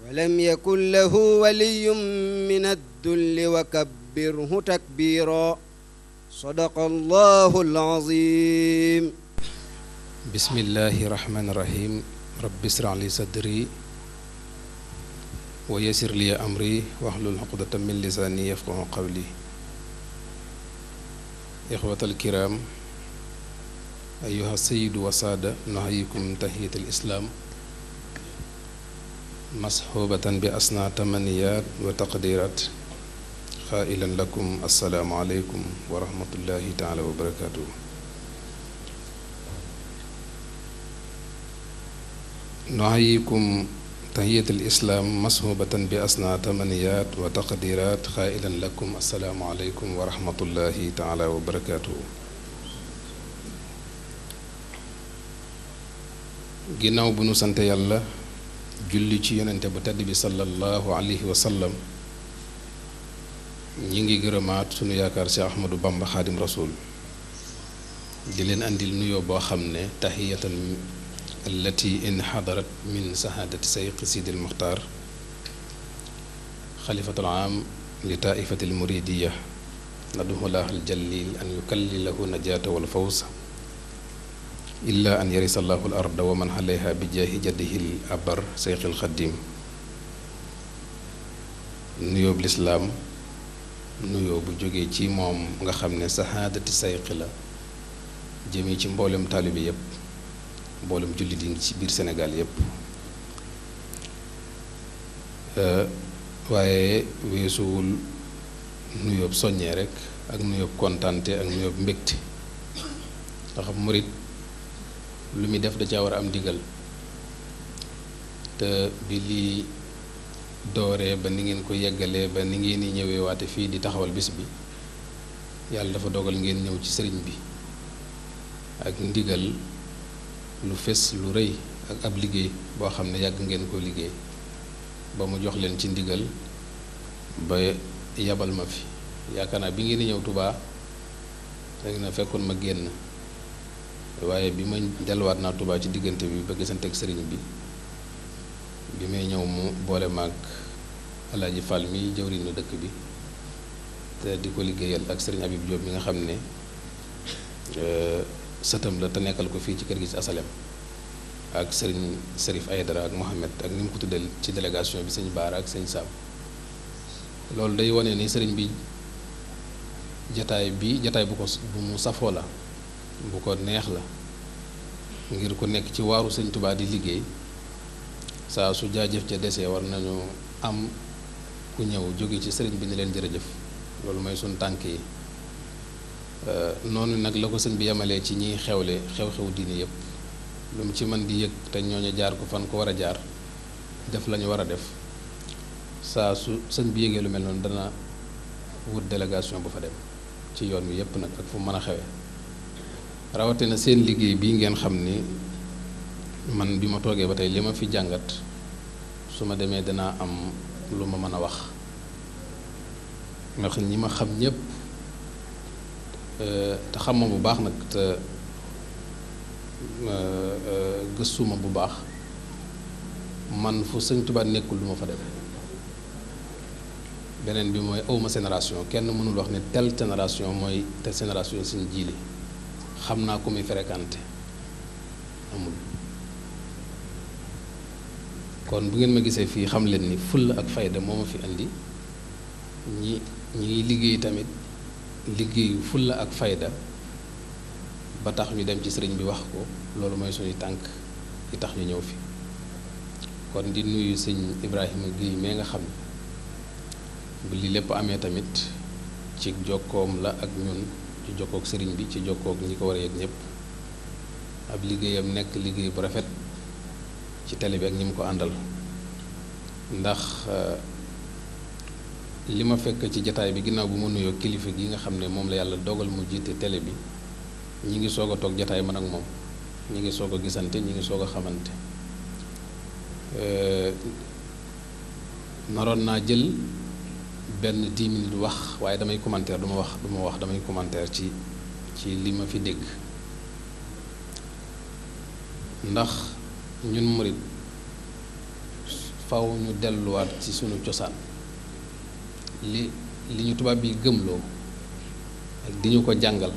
ولم يكن له ولي من الذل وكبره تكبيرا صدق الله العظيم بسم الله الرحمن الرحيم رب اشرح لي صدري ويسر لي أمري واحلل عقدة من لساني يفقهوا قولي إخوة الكرام أيها السيد وسادة نحييكم تحية الإسلام مصحوبة بأسنى تمنيات وتقديرات قائلا لكم السلام عليكم ورحمة الله تعالى وبركاته نحييكم تحية الإسلام مصحوبة بأسنى تمنيات وتقديرات قائلا لكم السلام عليكم ورحمة الله تعالى وبركاته ginnaaw bu nu sant yàlla julli ci yonente bu tedd bi sallallahu alayhi wa sallam ñi ngi gërëmaat sunu yaakaar si Ahmadou Bamba Xaadim Rasul di leen andil nuyoo boo xam ne tahiyatan allati in xadarat min sahadati sayqi Sidi al-Muxtaar xalifatul aam li taaifati al-muridiya naduhulah al-jalil an yukallilahu najaata wal fawz illa an yarisa allahu al arda wa man alayha bi jaahi jaddihi al abar seyxil xaddim nuyoo bu lislaam nuyoo bu jógee ci moom nga xam ne sahaadati sayqi la jëmee ci mboolem taalibe yépp mboolem jullit yi ngi ci biir Sénégal yépp waaye weesuwul nuyoob soññee rekk ak nuyoob kontaante ak nuyoob mbégte ndax murit lu muy def da caa war a am digal te bi lii dooree ba ni ngeen ko yeggalee ba ni ngeen di ñëwee waate fii di taxawal bis bi yàlla dafa dogal ngeen ñëw ci sëriñ bi ak ndigal lu fes lu rëy ak ab liggéey boo xam ne yàgg ngeen ko liggéey ba mu jox leen ci ndigal ba yabal ma fi yaakaar naa bi ngeen di ñëw Touba rek na fekkoon ma génn waaye bi ma delluwaat naa Touba ci diggante bi ba gisante ak sëriñ bi may ñëw mu boole maag Alaaji Fall mi jëwriñu dëkk bi te di ko liggéeyal ak sëriñ Habib Diop mi nga xam ne sëtam la te nekkal ko fii ci kër gi ci asalem ak sëriñ Serif Aydara ak Mohamed ak ni mu ko tuddee ci délégation bi sëñ Baara ak sëñ Sam loolu day wane ni sëriñ bi jataay bu mu safoo la bu ko neex la ngir ku nekk ci waaru sëñ Tuubaa di liggéey saa su jaajëf ca desee war nañu am ku ñëw jóge ci sëriñ bi ni leen jërëjëf loolu mooy suñ tànk yi noonu nag la ko sëñ bi yemalee ci ñiy xewle xew-xew diine yépp lu mu ci mën di yëg te ñooñu jaar ko fan ko war a jaar def la ñu war a def saa su sëñ bi yégee lu mel noonu dana wut délégation bu fa dem ci yoon wi yépp nag ak fu mën a xewe rawatina seen liggéey bii ngeen xam ni man bi ma toogee ba tey li ma fi jàngat su ma demee danaa am lu ma mën a wax ndax ñi ma xam ñépp te xam ma bu baax nag te gëstuma bu baax man fu sëñ Tuubaa nekkul du ma fa dem beneen bi mooy awma génération kenn mënul wax ne telle génération mooy te génération sëñ Jiili xam naa ko muy fréquenté amul kon bu ngeen ma gisee fii xam leen ni fulla ak fayda moo ma fi indi ñi ngi liggéey tamit liggéeyu fulla ak fayda ba tax ñu dem ci sëriñ bi wax ko loolu mooy suñuy tànk yi tax ñu ñëw fi kon di nuyu sëñ Ibrahima Guèye mee nga xam bu li lépp amee tamit ci jokkoom la ak ñun ci jokkook sëriñ bi ci jokkook ñi ko war a yëg ñëpp ab liggéeyam nekk liggéey bu rafet ci télé bi ak ñi mu ko àndal ndax li ma fekk ci jataay bi ginnaaw bu ma nuyoo kilifa gi nga xam ne moom la yàlla dogal mu jiite télé bi ñi ngi soog a toog jataay man ak moom ñi ngi soog a gisante ñi ngi soog a xamante naroon naa jël benn 10 minutes wax waaye damay commentaire du ma wax damay commentaire ci li ma fi dégg ndax ñun murit faw ñu delluwaat ci sunu cosaan li ñu tubaab bi gëmloo ak di ñu ko jàngal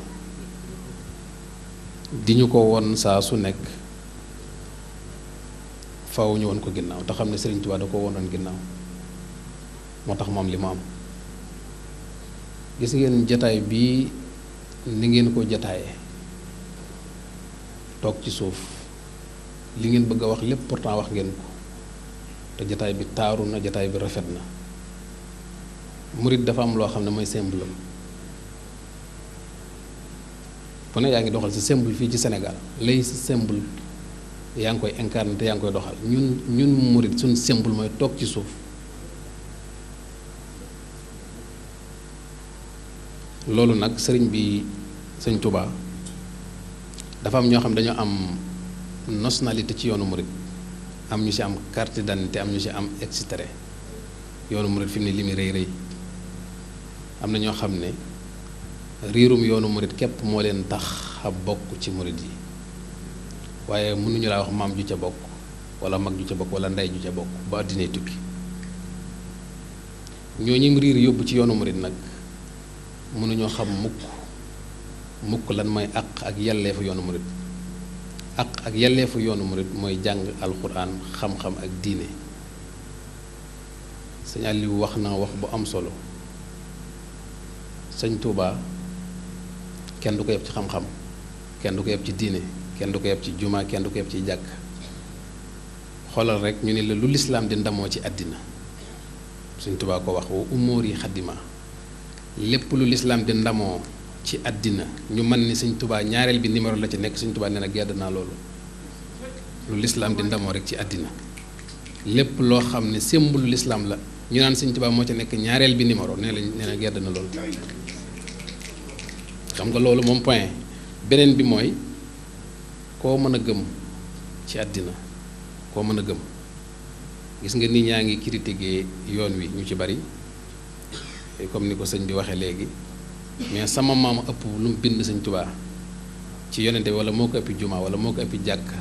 di ñu ko won saa su nekk faw ñu won ko ginnaaw te xam ne Sëriñ Tuubaa da ko wonoon ginnaaw moo tax moom li mu am gis ngeen jataay bii ni ngeen ko jataayee toog ci suuf li ngeen bëgg a wax lépp pourtant wax ngeen ko te jataay bi taaru na jataay bi rafet na murit dafa am loo xam ne mooy symbole fu ne yaa ngi doxal ci symbole fii ci Sénégal lay symbole yaa ngi koy incarné te yaa ngi koy doxal ñun murit suñ symbole mooy toog ci suuf loolu nag sëriñ bi sëñ Touba dafa am ñoo xam dañoo am nationalité ci yoonu murit am ñu ci am carte d'identité am ñu ci am et cetera yoonu murit fi mu ne li muy rëy rëy am na ñoo xam ne riirum yoonu murit képp moo leen tax a bokk ci murit yi waaye mënuñu laa wax maam ju ca bokk wala mag ju ca bokk wala ndey ju ca bokk ba àddinay tukki ñooñu riir yóbbu ci yoonu murit nag mënuñoo xam mukk lan mooy àq ak yelleefu yoonu murit àq ak yelleefu yoonu murit mooy jàng alxuraan xam-xam ak diine sëñ Aliou wax na wax bu am solo sëñ Touba kenn du ko yeb ci xam-xam kenn du ko yeb ci diine kenn du ko yeb ci juma kenn du ko yeb ci jàkk xoolal rek ñu ne la lu lislaam di ndamoo ci àddina sëñ Touba ko wax wa umóor yi xaddima lépp lu lislaam di ndamoo ci àddina ñu mën ni sëñ Touba ñaareel bi numéro la ci nekk sëñ Touba nee na gedd naa loolu lu lislaam di ndamoo rek ci àddina lépp loo xam ne symbole lislaam la ñu naan sëñ Touba moo ci nekk ñaareel bi numéro nee na gedd na loolu xam nga loolu moom point beneen bi mooy koo mën a gëm ci àddina koo mën a gëm gis nga nit ñaa ngi critiquer yoon wi ñu ci bari comme ni ko sëñ bi waxee léegi mais sama maam ëpp lu mu bind sëñ Touba ci yonente bi wala moo ko ëppi juma wala moo ko ëppi jàkka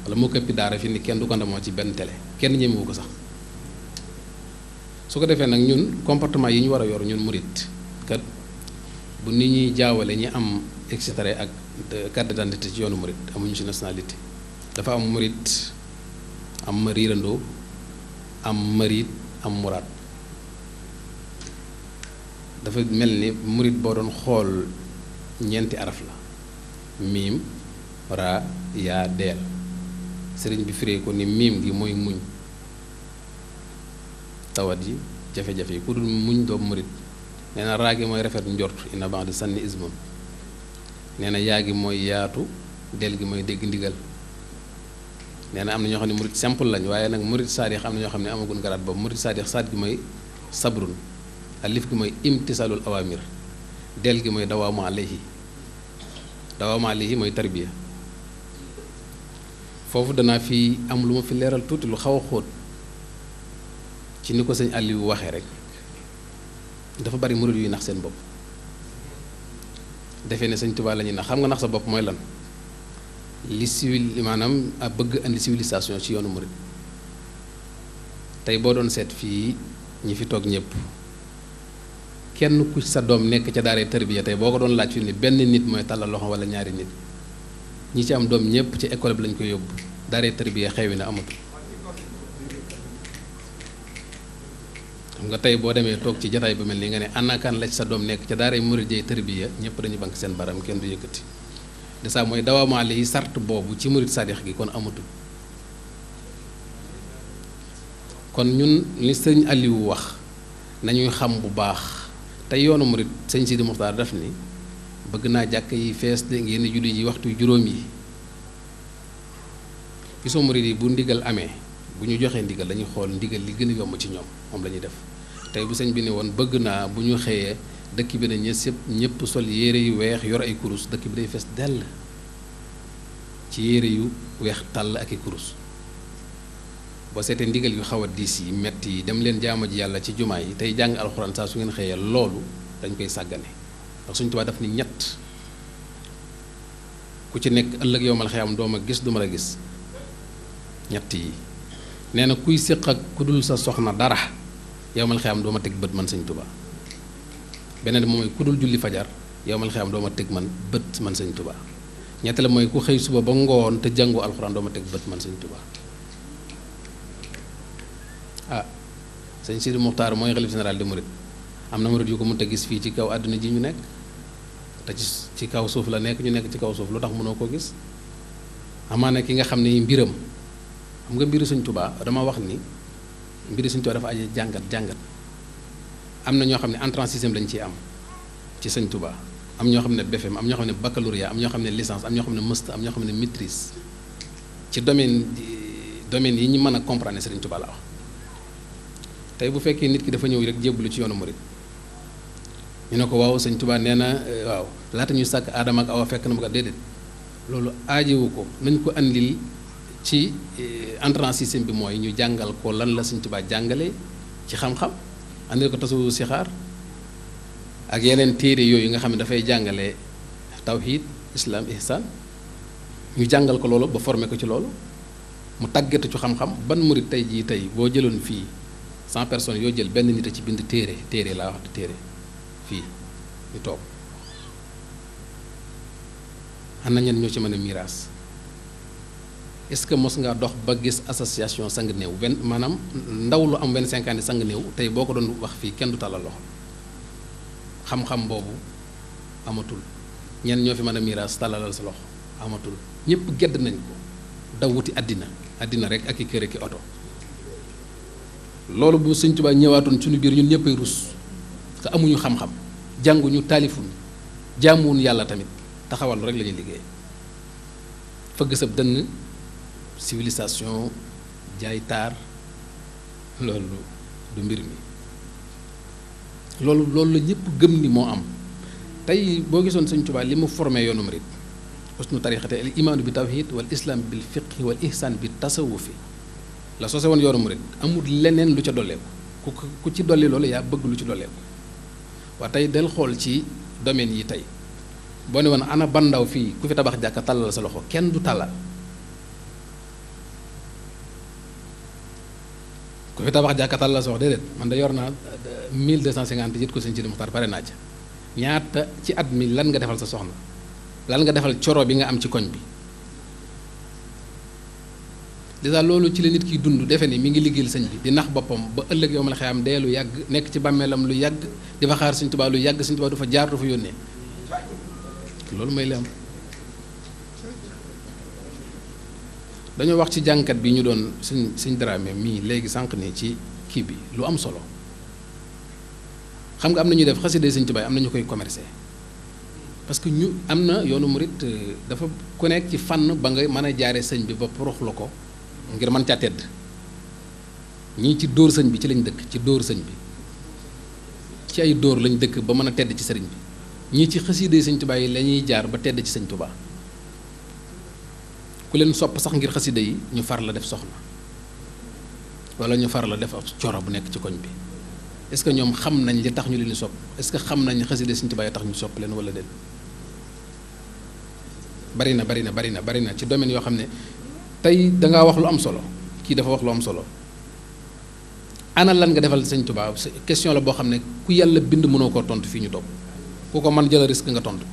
wala moo ko ëppi daara fi ni kenn du ko ndamoo ci benn télé kenn ñemewu ko sax su ko defee nag ñun comportement yi ñu war a yor ñun murit kat bu nit ñuy jaawale ñi am et cetera ak carte d'identité ci yoonu murit amuñu ci nationalité dafa am murit am mariirandoo am marit am muraad dafa mel ni murit boo doon xool ñeenti araf la miim raa yaa deel sëriñ bi firee ko ni miim gi mooy muñ tawat yi jafe-jafe yi ku dul muñ doomu murit nee na raa gi mooy rafet njort ina ba'da sanni ismam nee na yaa gi mooy yaatu del gi mooy dégg ndigal nee na am na ñoo xam ne murit simple lañ waaye nag murit saadix am na ñoo xam ne amagun garaat boobu murit saadix saat gi mooy sabrun alif gi mooy imtisaalul awamir del gi mooy dawaamu alayhi mooy tarbiya foofu danaa fi am lu ma fi leeral tuuti lu xaw a xóot ci ni ko sëñ Aliou waxee rek dafa bari murit yuy nax seen bopp defee ne sëñ Tuubaa la ñuy nax xam nga nax sa bopp mooy lan li civil maanaam a bëgg indi civilisation ci yoonu murit tey boo doon seet fii ñi fi toog ñëpp kenn ku sa doom nekk ca daaree tarbiya tey boo ko doon laaj fi ni benn nit mooy tàllal loxo wala ñaari nit ñi ci am doom ñëpp ci école bi lañ koy yóbbu daaree tarbiya xewi na amatul xam nga tey boo demee toog ci jataay bu mel nii nga ne anakaan la ci sa doom nekk ca daaree murit jey tarbiya ñëpp dañu bank seen baram kenn du yëkkati de ça mooy dawaamaale yi sart boobu ci murit sadix gi kon amatul kon ñun li sëñ Aliou wax nañuy xam bu baax tey yoonu murit sëñ Sidi Muxtaar def ni bëgg naa jàkk yi fees de ngeen di julli ji waxtu juróom yi gisoo murit yi bu ndigal amee bu ñu joxee ndigal dañuy xool ndigal li gën a yomb ci ñoom moom la ñuy def tey bu sëñ bi ne woon bëgg naa bu ñu xëyee dëkk bi ne ñëpp sol yére yu weex yor ay kurus dëkk bi day fees dell ci yére yu weex tàll ak i kurus boo seetee ndigal yu xaw a diis yi metti yi dem leen jaama ji yàlla ci jumaa yi tey jàng alxuraan saa su ngeen xëyee loolu dañ koy sàggane ndax suñu Tuubaa daf ni ñett ku ci nekk ëllëg yowmal xiyaam doo ma gis du ma la gis ñett yi nee na kuy séq ak ku dul sa soxna dara yowmal xiyaam doo ma teg bët man sëñ Tuubaa beneen bi mooy ku dul julli fajar yowmal xiyaam doo ma teg man bët man sëñ Tuubaa ñetteel mooy ku xëy suba ba ngoon te jàngu alxuraan doo ma teg bët man sëñ Tuubaa ah sëñ Sidi Muxtaar mooy xalif général de Mouride am na murid yu ko mënut a gis fii ci kaw àdduna ji ñu nekk te ci kaw suuf la nekk ñu nekk ci kaw suuf lu tax mënoo koo gis amaana ki nga xam ne mbiram xam nga mbiru sëñ Tuubaa dama wax ni mbiru sëñ Tuubaa dafa aje jàngat am na ñoo xam ne entrée en sixième lañ ciy am ci sëñ Tuubaa am ñoo xam ne BFM am ñoo xam ne baccalauréat am ñoo xam ne licence am ñoo xam ne master am ñoo xam ne maîtrise ci domaine yi ñu mën a comprendre sëñ Tuubaa la wax tey bu fekkee nit ki dafa ñëw rek jébbalu ci yoonu murid ñu ne ko waaw sëñ Tuubaa nee na waaw laata ñuy sàkk aadama ak awa fekk na mu ko déedéet loolu aajewu ko nañ ko andil ci entrée en sixième bi mooy ñu jàngal ko lan la sëñ Tuubaa jàngale ci xam-xam andil ko tasawudu sixaar ak yeneen téere yooyu nga xam ne dafay jàngale tawhid islam ihsan ñu jàngal ko loolu ba formé ko ci loolu mu tàggatu ci xam-xam ban murid tey jii tey boo jëloon fii 100 personnes yoo jël benn nit a ci bind téere laa wax di téere fii ñu toog am na ñenn ñoo ci mën a miraas est-ce que mos ngaa dox ba gis association sang néew maanaam ndaw lu am 25 ans sang néew tey boo ko doon wax fii kenn du tàllal loxo xam-xam boobu amatul ñenn ñoo fi mën a miraas tàllalal sa loxo amatul ñëpp gedd nañ ko daw wuti àddina rek ak i kër ki oto loolu bu sëñ Tuubaa ñëwaatoon suñu biir ñun ñëppay rus te amuñu xam-xam jànguñu taalifuñ jaamuwuñ yàlla tamit taxawal rek la ñuy liggéey fëgg sab dënn civilisation jaay taar loolu du mbir mi loolu la ñëpp gëm ni moo am tey boo gisoon sëñ Tuubaa li mu formé yoonu murid usnu tariqati al imaanu bi tawhid wal islam bil fiqhi wal ihsan bi tasawufi la sose woon yoonu murid amul leneen lu ca dolleeku ku ci dolli loolu yaa bëgg lu ci dolleeku waa tey del xool ci domaine yi tey boo ne woon ana ban ndaw fii ku fi tabax jàkka tàllal sa loxo kenn du tàllal ku fi tabax jàkka tàllal sa loxo déedéet man da yor naa 1250 jët ko sëñ Sidi Muxtaar pare naa ca ñaata ci at mi lan nga defal sa soxna lan nga defal coro bi nga am ci koñ bi déjà loolu ci la nit kiy dund defe ni mi ngi liggéeyal sëñ bi di nax boppam ba ëllëg yow ma la xëy am dee lu yàgg nekk ci bàmmeelam lu yàgg di fa xaar Sëñ Tuubaa lu yàgg Sëñ Tuubaa du fa jaar du fa yónnee loolu mooy li am. dañoo wax ci jàngkat bi ñu doon suñ Dramé mii léegi sànq ni ci kii bi lu am solo xam nga am na ñuy def xasida Sëñ Tuubaa am na ñu koy commercer parce que ñu am na yoonu murit dafa ku nekk ci fànn ba nga mën a jaaree sëñ bi ba porox la ko ngir mën caa tedd ñii ci dóor sëñ bi ci lañ dëkk ci dóor sëñ bi ci ay dóor lañ dëkk ba mën a tedd ci sëriñ bi ñii ci xasida Sëñ Tuubaa yi la ñuy jaar ba tedd ci Sëñ Tuubaa ku leen sopp sax ngir xasida yi ñu far la def soxna wala ñu far la def ab coro bu nekk ci koñ bi est-ce que ñoom xam nañ li tax ñu leen di sopp est-ce que xam nañ xasida Sëñ Tuubaa yi tax ñu sopp leen wala déet bari na ci domaine yoo xam ne tey dangaa wax lu am solo kii dafa wax lu am solo ana lan nga defal Sëñ Tuubaa question la boo xam ne ku yàlla bind mënoo koo tontu fii ñu toog ku ko mën jël risque nga tontu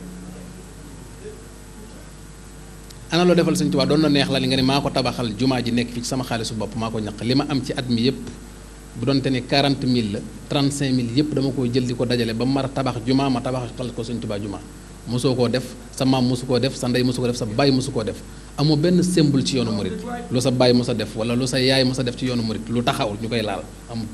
ana loo defal Sëñ Tuubaa doon na neex la li nga ne maa ko tabaxal jumaa ji nekk fii ci sama xaalisu bopp maa ko ñaq li ma am ci at mi yëpp bu doonte ne 40 000 la 35 000 yëpp dama ko jël di ko dajale ba mar a tabax jumaa ma tabaxal ko Sëñ Tuubaa jumaa mosoo koo def sa maam mosu koo def sa ndey mosu ko def sa baay mosu koo def amoo benn symbole ci yoonu murit lu sa baay mos a def wala lu sa yaay mos a def ci yoonu murit lu taxawul ñu koy laal amul.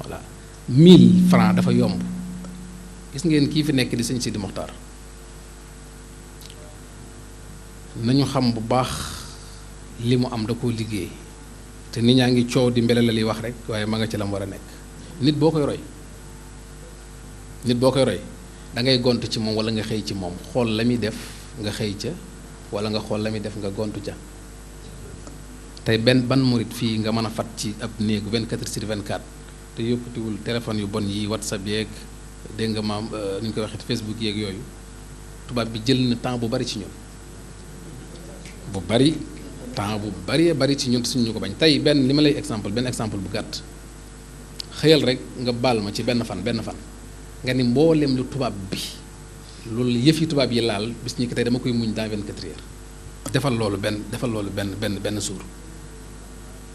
voilà 1000 francs dafa yomb gis ngeen kii fi nekk di sëñ Sidi Moxtaar nañu xam bu baax li mu am da koo liggéey te nit ñaa ngi coow di mbele la liy wax rek waaye ma nga ci la mu war a nekk nit boo koy roy da ngay gont ci moom wala nga xëy ci moom xool la muy def nga xëy ca wala nga xool la muy def nga gontu ca tey ban murit fii nga mën a fat ci ab néegu 24/24 te yëppatiwul téléphone yu bon yi WhatsApp yeeg dégg nga maam ni ñu koy waxee Facebook yeeg yooyu tubaab bi jël na temps bu bari ci ñun temps bu bari ci ñun suñu ñu ko bañ tey li ma lay exemple bu gàtt xëyal rek nga baal ma ci benn fan nga ni mboolem lu tubaab bi loolu yëf yi tubaab yi laal bis ñi ko tey dama koy muñ dans 24 heures defal loolu benn suur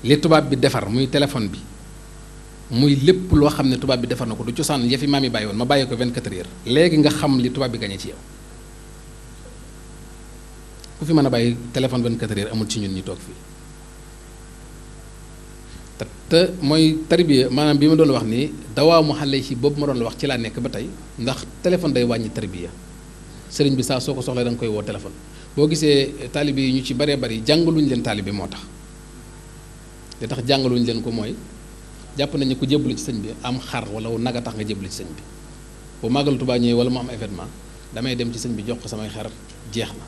li tubaab bi defar muy téléphone bi muy lépp loo xam ne tubaab bi defar na ko du cosaan yëf yi maam yi bàyyi woon ma bàyyi ko 24 heures léegi nga xam li tubaab bi gañe ci yow ku fi mën a bàyyi téléphone 24 heures amul ci ñun ñi toog fii te mooy tarbiya maanaam bi ma doon wax ni dawaamu xale yi boobu ma doon la wax ci laa nekk ba tey ndax téléphone day wàññi tarbiya sëriñ bi saa soo ko soxlee da nga koy woo téléphone boo gisee taalibe yi ñu ci baree bari jàngaluñu leen taalibe moo tax li tax jàngaluñu leen ko mooy jàpp nañu ku jébbalu ci sëñ bi am xar wala naga tax nga jébbalu ci sëñ bi bu màggal Tuubaa ñëwee wala mu am événement damay dem ci sëñ bi jox ko samay xar jeex na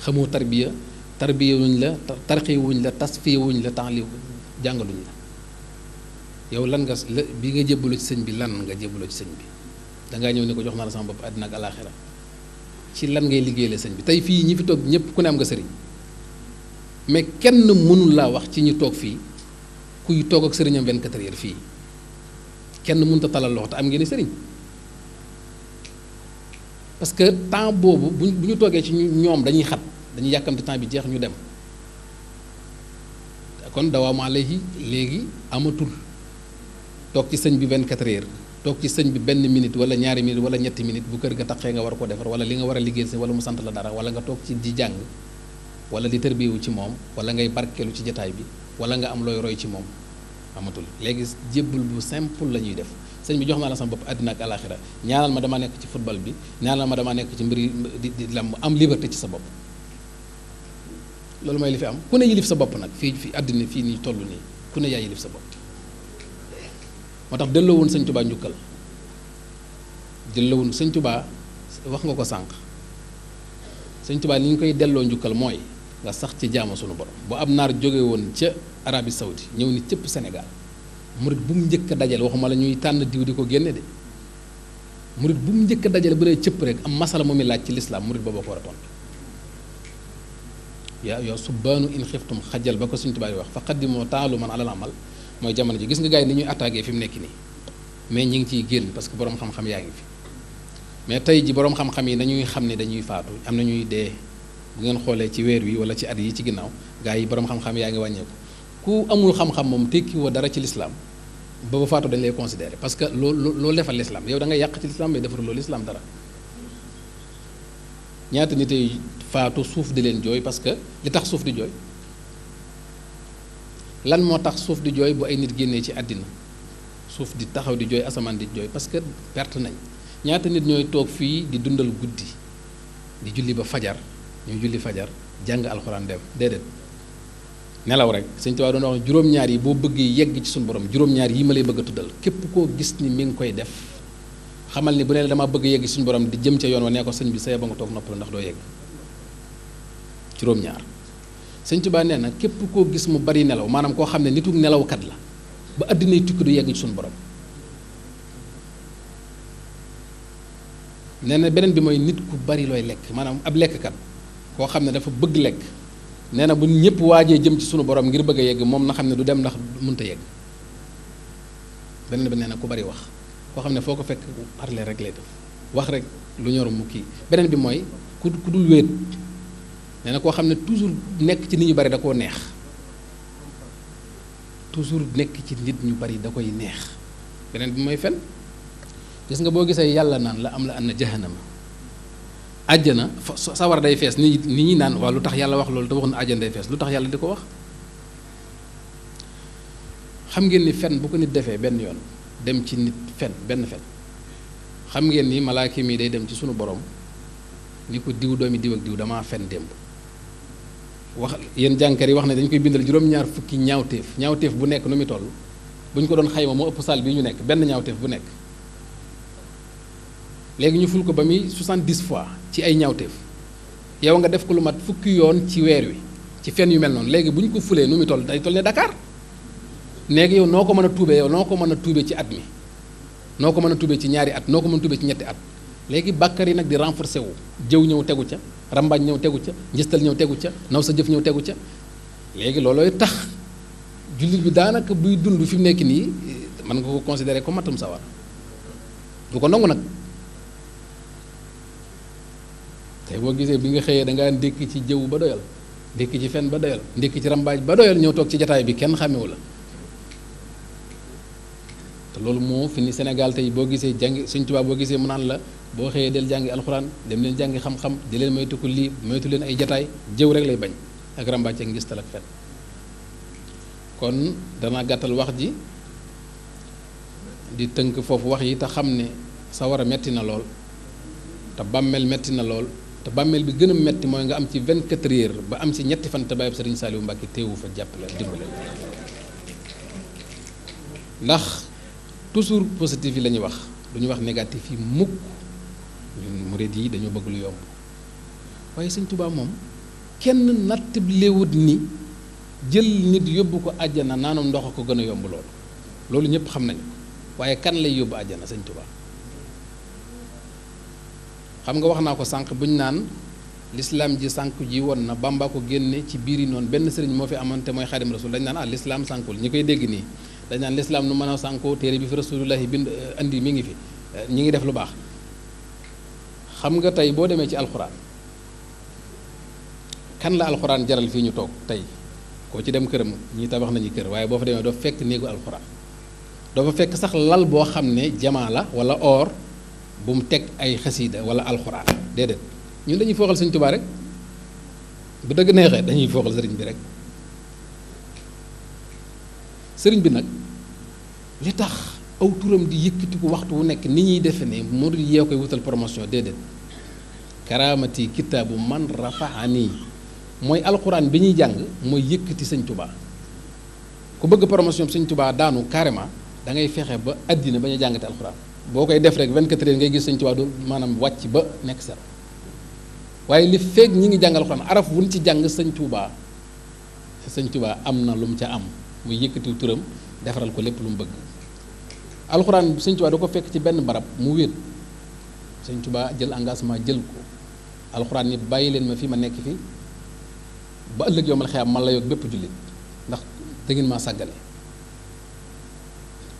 xamoo tarbiya wuñ la tarxiya wuñ la tasfiya wuñ la taxliw jàngaluñ la yow lan nga bi nga jébbaloo ci sëñ bi lan nga jébbaloo ci sëñ bi dangaa ñëw ne ko jox naa la sama bopp àddina ak alaaxira ci lan ngay liggéeyale sëñ bi tey fii ñi fi toog ñëpp ku ne am nga sëriñ mais kenn mënul laa wax ci ñu toog fii kuy toog ak sëriñam 24 heures fii kenn mënut a talal loxo te am ngeen sëriñ parce que temps boobu bu ñu toogee ci ñoom dañuy xat dañuy yàkkamti temps bi jeex ñu dem kon dawaamu alayhi léegi amatul toog ci sëñ bi 24 heures toog ci sëñ bi benn minute wala ñaari minute wala ñetti minute bu kër ga taxee nga war koo defar wala li nga war a liggéeyal si wala mu sant la dara wala nga toog ci di jàng wala di tërbiyewu ci moom wala ngay barkeelu ci jataay bi wala nga am looy roy ci moom amatul léegi jébbal bu simple la ñuy def sëñ bi jox naa la sama bopp àddina ak alaaxira ñaanal ma dama nekk ci football bi ñaanal ma dama nekk ci mbiri di lam am liberté ci sa bopp loolu mooy li fi am ku ne yilif sa bopp nag fii àddina fii nii toll nii ku ne yaa yilif sa bopp moo tax delloo woon sëñ Tuubaa njukkal delloo woon sëñ Tuubaa wax nga ko sànq sëñ Tuubaa ni ñu koy delloo njukkal mooy nga sax ci jaamu sunu borom bu ab naar jóge woon ca Arabie Saoudi ñëw ni cëpp Sénégal murit bu mu njëkk a dajal waxuma la ñuy tànn diw di ko génne de murit bu mu njëkk a dajale bu dee cëpp rek am masala mu mi laaj ci lislaam murit booboo ko war a tontu yow subbaanu in xiftum xajal ba ko Sëriñ Tuubaa yi wax fa qaddimoo taaluman alal amal mooy jamono ji gis nga gars yi ni ñuy attaqué fi mu nekk nii mais ñi ngi ciy génn parce que borom xam-xam yaa ngi fi mais tey ji borom xam-xam yi nañuy xam ne dañuy faatu am na ñuy dee bu ngeen xoolee ci weer wi wala ci at yi ci ginnaaw gars yi borom xam-xam yaa ngi wàññeeku ku amul xam-xam moom tekki woo dara ci lislaam ba faatu dañ lay considéré parce que loolu defal lislaam yow da ngay yàq ci lislaam mais defar loolu lislaam dara ñaata nit ay faatu suuf di leen jooy parce que li tax suuf di jooy lan moo tax suuf di jooy bu ay nit génnee ci àddina suuf di taxaw di jooy asamaan di jooy parce que perte nañ ñaata nit ñooy toog fii di dundal guddi di julli ba fajar ñuy julli fajar jàng alxuraan dem déedéet nelaw rek Sëñ Tuubaa doon wax juróom-ñaar yi boo bëggee yegg ci suñu borom juróom-ñaar yi ma lay bëgg a tuddal képp koo gis ni mi ngi koy def xamal ni bu ne dama bëgg yegg ci suñu borom di jëm ca yoon wa nee ko sëñ bi sa ba nga toog noppalu ndax doo yegg juróom-ñaar Sëñ Tuubaa nee na képp koo gis mu bari nelaw maanaam koo xam ne nitu nelawkat la ba àddinay tukki du yegg ci suñu borom nee na beneen bi mooy nit ku bari looy lekk maanaam ab lekkkat koo xam ne dafa bëgg lekk nee na bu ñëpp waajee jëm ci sunu borom ngir bëgg a yegg moom na xam ne du dem ndax mënta yegg beneen bi nee na ku bari wax koo xam ne foo ko fekk parler rek lay def wax rek lu ñor mu kii beneen bi mooy ku dul wéet nee na koo xam ne toujours nekk ci nit ñu bari da koo neex toujours nekk ci nit ñu bari da koy neex beneen bi mooy fen gis nga boo gisee yàlla naan la am la anna jahannama àjjana sawar day fees nit ñi naan waaw lu tax yàlla wax loolu te wax na àjjana day fees lu tax yàlla di ko wax xam ngeen ni fen bu ko nit defee benn yoon dem ci nit fen benn fen xam ngeen ni malaaka mi day dem ci sunu borom ni ko diw doomi diw ak diw damaa fen démb wax yéen jànkar yi wax ne dañ koy bindal juróom-ñaar fukki ñaawteef bu nekk nu muy toll bu ñu ko doon xayma moo ëpp saal bii ñu nekk benn ñaawteef bu nekk léegi ñu ful ko ba muy 70 fois ci ay ñaawteef yow nga def ko lu mat fukki yoon ci weer wi ci fen yu mel noonu léegi bu ñu ko fulee nu muy toll day toll ne Dakar léegi yow noo ko mën a tuubee yow noo ko mën a tuubee ci at mi noo ko mën a tuubee ci ñaari at noo ko mën a tuubee ci ñetti at léegi bàkkar yi nag di renforcer wu jëw ñëw tegu ca rambaaj ñëw tegu ca njistal ñëw tegu ca naw sa jëf ñëw tegu ca léegi loolooy tax jullit bi daanaka buy dund fi mu nekk nii mën nga ko considérer comme matum sawar du ko nangu nag tey boo gisee bi nga xëyee da ngaa ndékki ci jëw ba doyal ndékki ci fen ba doyal ndékki ci rambaaj ba doyal ñëw toog ci jataay bi kenn xamewu la te loolu moo fi ni Sénégal tey boo gisee jàngi Sëñ Tuubaa boo gisee mu naan la boo xëyee del jàngi alxuraan dem leen jàngi xam-xam di leen moytu ko lii moytu leen ay jataay jëw rek lay bañ ak rambaaj ak ngistal ak fen kon dana gàttal wax ji di tënk foofu wax yi te xam ne sawara metti na lool te bàmmeel metti na lool te bàmmeel bi gën a metti mooy nga am ci 24 heures ba am ci ñetti fan te bàyyib Sëriñ Saaliwu Mbàkke teewu fa jàppale dimbale ndax toujours positif yi la ñuy wax du ñu wax négatif yi mukk ñun murid yi dañoo bëgg lu yomb waaye Sëñ Tuubaa moom kenn nattablewut ni jël nit yóbbu ko àjjana naanum ndox ko gën a yomb loolu ñëpp xam nañu waaye kan lay yóbbu àjjana Sëñ Tuubaa xam nga wax naa ko sànq buñ naan lislaam ji sànku ji woon na Bàmba ko génne ci biir yi noonu benn sëriñ moo fi amoon te mooy Xaadim Rasul dañ naan lislaam sànkul ñi koy dégg nii dañ naan lislaam nu mën a sànkoo téere bi fi rasulullahi bind andi mi ngi fi ñi ngi def lu baax xam nga tey boo demee ci alxuraan kan la alxuraan jaral fii ñu toog tey koo ci dem këram ñi tabax nañu kër waaye boo fa demee doo fekk néegu alxuraan doo fa fekk sax lal boo xam ne jamaa la wala or bu mu teg ay xasiida wala alxuraan déedéet ñun dañuy fooxal Sëñ Tuubaa rek bu dëgg neexee dañuy fooxal sëriñ bi rek sëriñ bi nag li tax aw turam di yëkkati ko waxtu wu nekk ni ñuy defe ne moo di yee koy wutal promotion déedéet karaamati kitaabu man rafaani mooy alxuraan bi ñuy jàng mooy yëkkati Sëñ Tuubaa ku bëgg promotion Sëñ Tuubaa daanu carrément da ngay fexe ba àddina ba ñu jàngate alxuraan boo koy def rek 24 heures ngay gis Sëñ Tuubaa du maanaam wàcc ba nekk ser waaye li feeg ñi ngi jàng alxuraan araf wuñ ci jàng Sëñ Tuubaa am na lu mu ca am muy yëkkati turam defaral ko lépp lu mu bëgg alxuraan Sëñ Tuubaa da ko fekk ci benn barab mu wéet Sëñ Tuubaa jël engagement jël ko alxuraan ni bàyyi leen ma fi ma nekk fi ba ëllëg yow mal xeyaam man la yoog bépp jullit ndax da ngeen maa sàggale.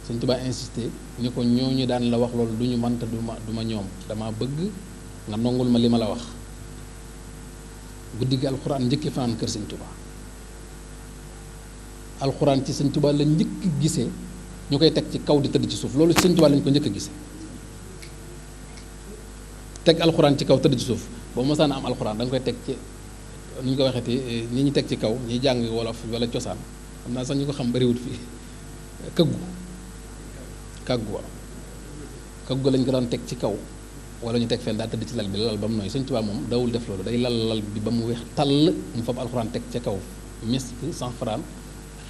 Sëñ Tuubaa insisté ni ko ñooñu daan la wax loolu du ñu manta du ma ñoom dama bëgg nga nongul ma li ma la wax. guddi gi alxuraan njëkki fanaan kër Sëñ Tuubaa alxuraan ci Sëñ Tuubaa la njëkk gisee ñu koy teg ci kaw di tëdd ci suuf loolu ci Sëñ Tuubaa lañ ko njëkk a gisee teg alxuraan ci kaw tëdd ci suuf boo mosaan am alxuraan da nga koy teg ci nu ñu ko waxeeti ni ñu teg ci kaw ñuy jàng wolof wala cosaan xam naa sax ñu ko xam bariwut fii kaggu lañ ko daan teg ci kaw wala ñu teg fenn daa tëdd ci lal bi lal ba mu nooy Sëñ Tuubaa moom dawul def loolu day lal bi ba mu weex tàll mu fab alxuraan teg ca kaw misk sanfraan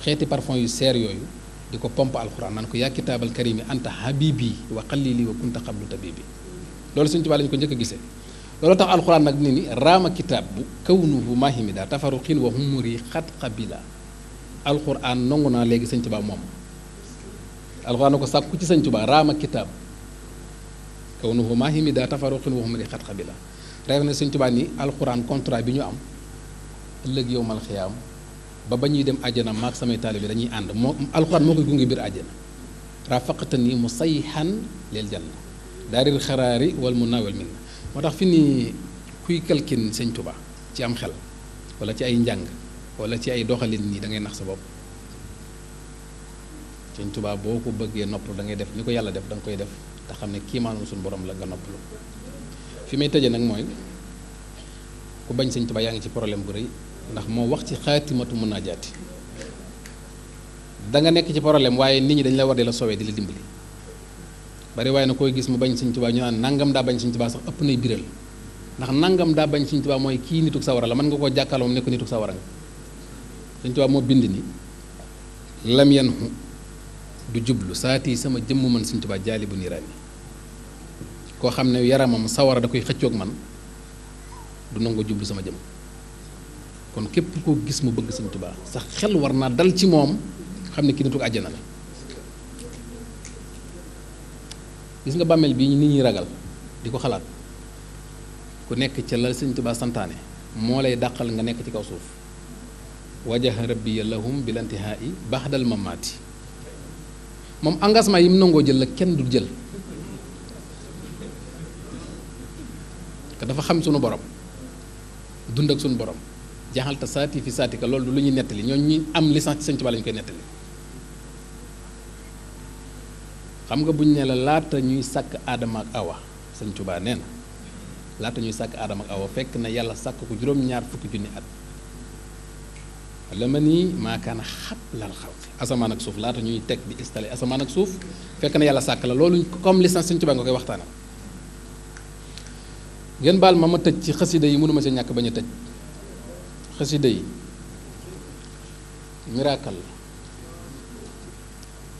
xeeti parfum yu seer yooyu di ko pompe alxuraan naan ko yaa kitaabal karimi anta habibi wa xalili wa kunta xablu tabibi loolu Sëñ Tuubaa lañu ko njëkk a gisee loolu tax alxuraan nag ni raama kitaab bu kawnuhu mahimida tafaruqin wa humuri xat qabila alxuraan nangu naa léegi Sëñ Tuubaa moom alxuraan na ko sàkku ci Sëñ Tuubaa raama kitaab kawnuhu mahimida tafaruqin wa humuri xat qabila reer na Sëñ Tuubaa ni alxuraan contrat bi ñu am ëllëg yow mal xiyaam ba ñuy dem àjjana maag samay taalibe dañuy ànd moo alxuraan moo koy gunge biir àjjana rafaqatani musayhan lil janna daaril xaraari wal munawwal minna moo tax fi ni kuy kalkin Sëñ Tuubaa ci am xel wala ci ay njàng wala ci ay doxalin nii da ngay nax sa bopp Sëñ Tuubaa boo ko bëggee nopplu da ngay def ni ko yàlla def da nga koy def te xam ne kiimaanul suñu borom la nga noppalu fi may tëje nag mooy ku bañ Sëñ Tuubaa yaa ngi ci problème bu rëy ndax moo wax ci xaatimatu munaajaati da nga nekk ci problème waaye nit ñi dañ la war di la soowee di la dimbali bari waaye na koy gis mu bañ Sëñ Tuubaa ñu naan nangam daa bañ Sëñ Tuubaa sax ëpp nay biral ndax nangam daa bañ Sëñ Tuubaa mooy kii nitug sawara la mën nga koo jàkkaarloo moom ne ko nitug sawara nga Sëñ Tuubaa moo bind ni lam yanhu du jublu saati sama jëmm man Sëñ Tuubaa jaali bu niiraani koo xam ne yaramam sawara da koy xëccoog man du nangoo jublu sama jëmm kon képp koo gis mu bëgg Sëñ Tuubaa sax xel war naa dal ci moom xam ne kii nitug àjjana la gis nga bàmmeel bii nit ñi ragal di ko xalaat ku nekk ca la Sëñ Tuubaa santaane moo lay dàqal nga nekk ci kaw suuf wajaha rabbiya lahum bil intihaa'i ba'dal mamaati moom engagement yi mu nangoo jël la kenn du jël te dafa xam sunu borom dund ak sunu borom jaxalta saati fi saatika loolu du lu ñuy nettali ñooñu ñi am licence ci Sëñ Tuubaa lañu koy nettali xam nga buñ ne la laata ñuy sàkk aadama ak awa Sëñ Tuubaa nee na laata ñuy sàkk aadama ak awa fekk na yàlla sàkk ko juróom-ñaar fukki junni at la ma nii maakaana xab lal xaw asamaan ak suuf laata ñuy teg di installé asamaan ak suuf fekk na yàlla sàkk la loolu comme licence Sëñ Tuubaa nga koy waxtaanal ngeen baal ma tëj ci xasida yi mënuma sa ñàkk bañ a tëj xasida yi miracle la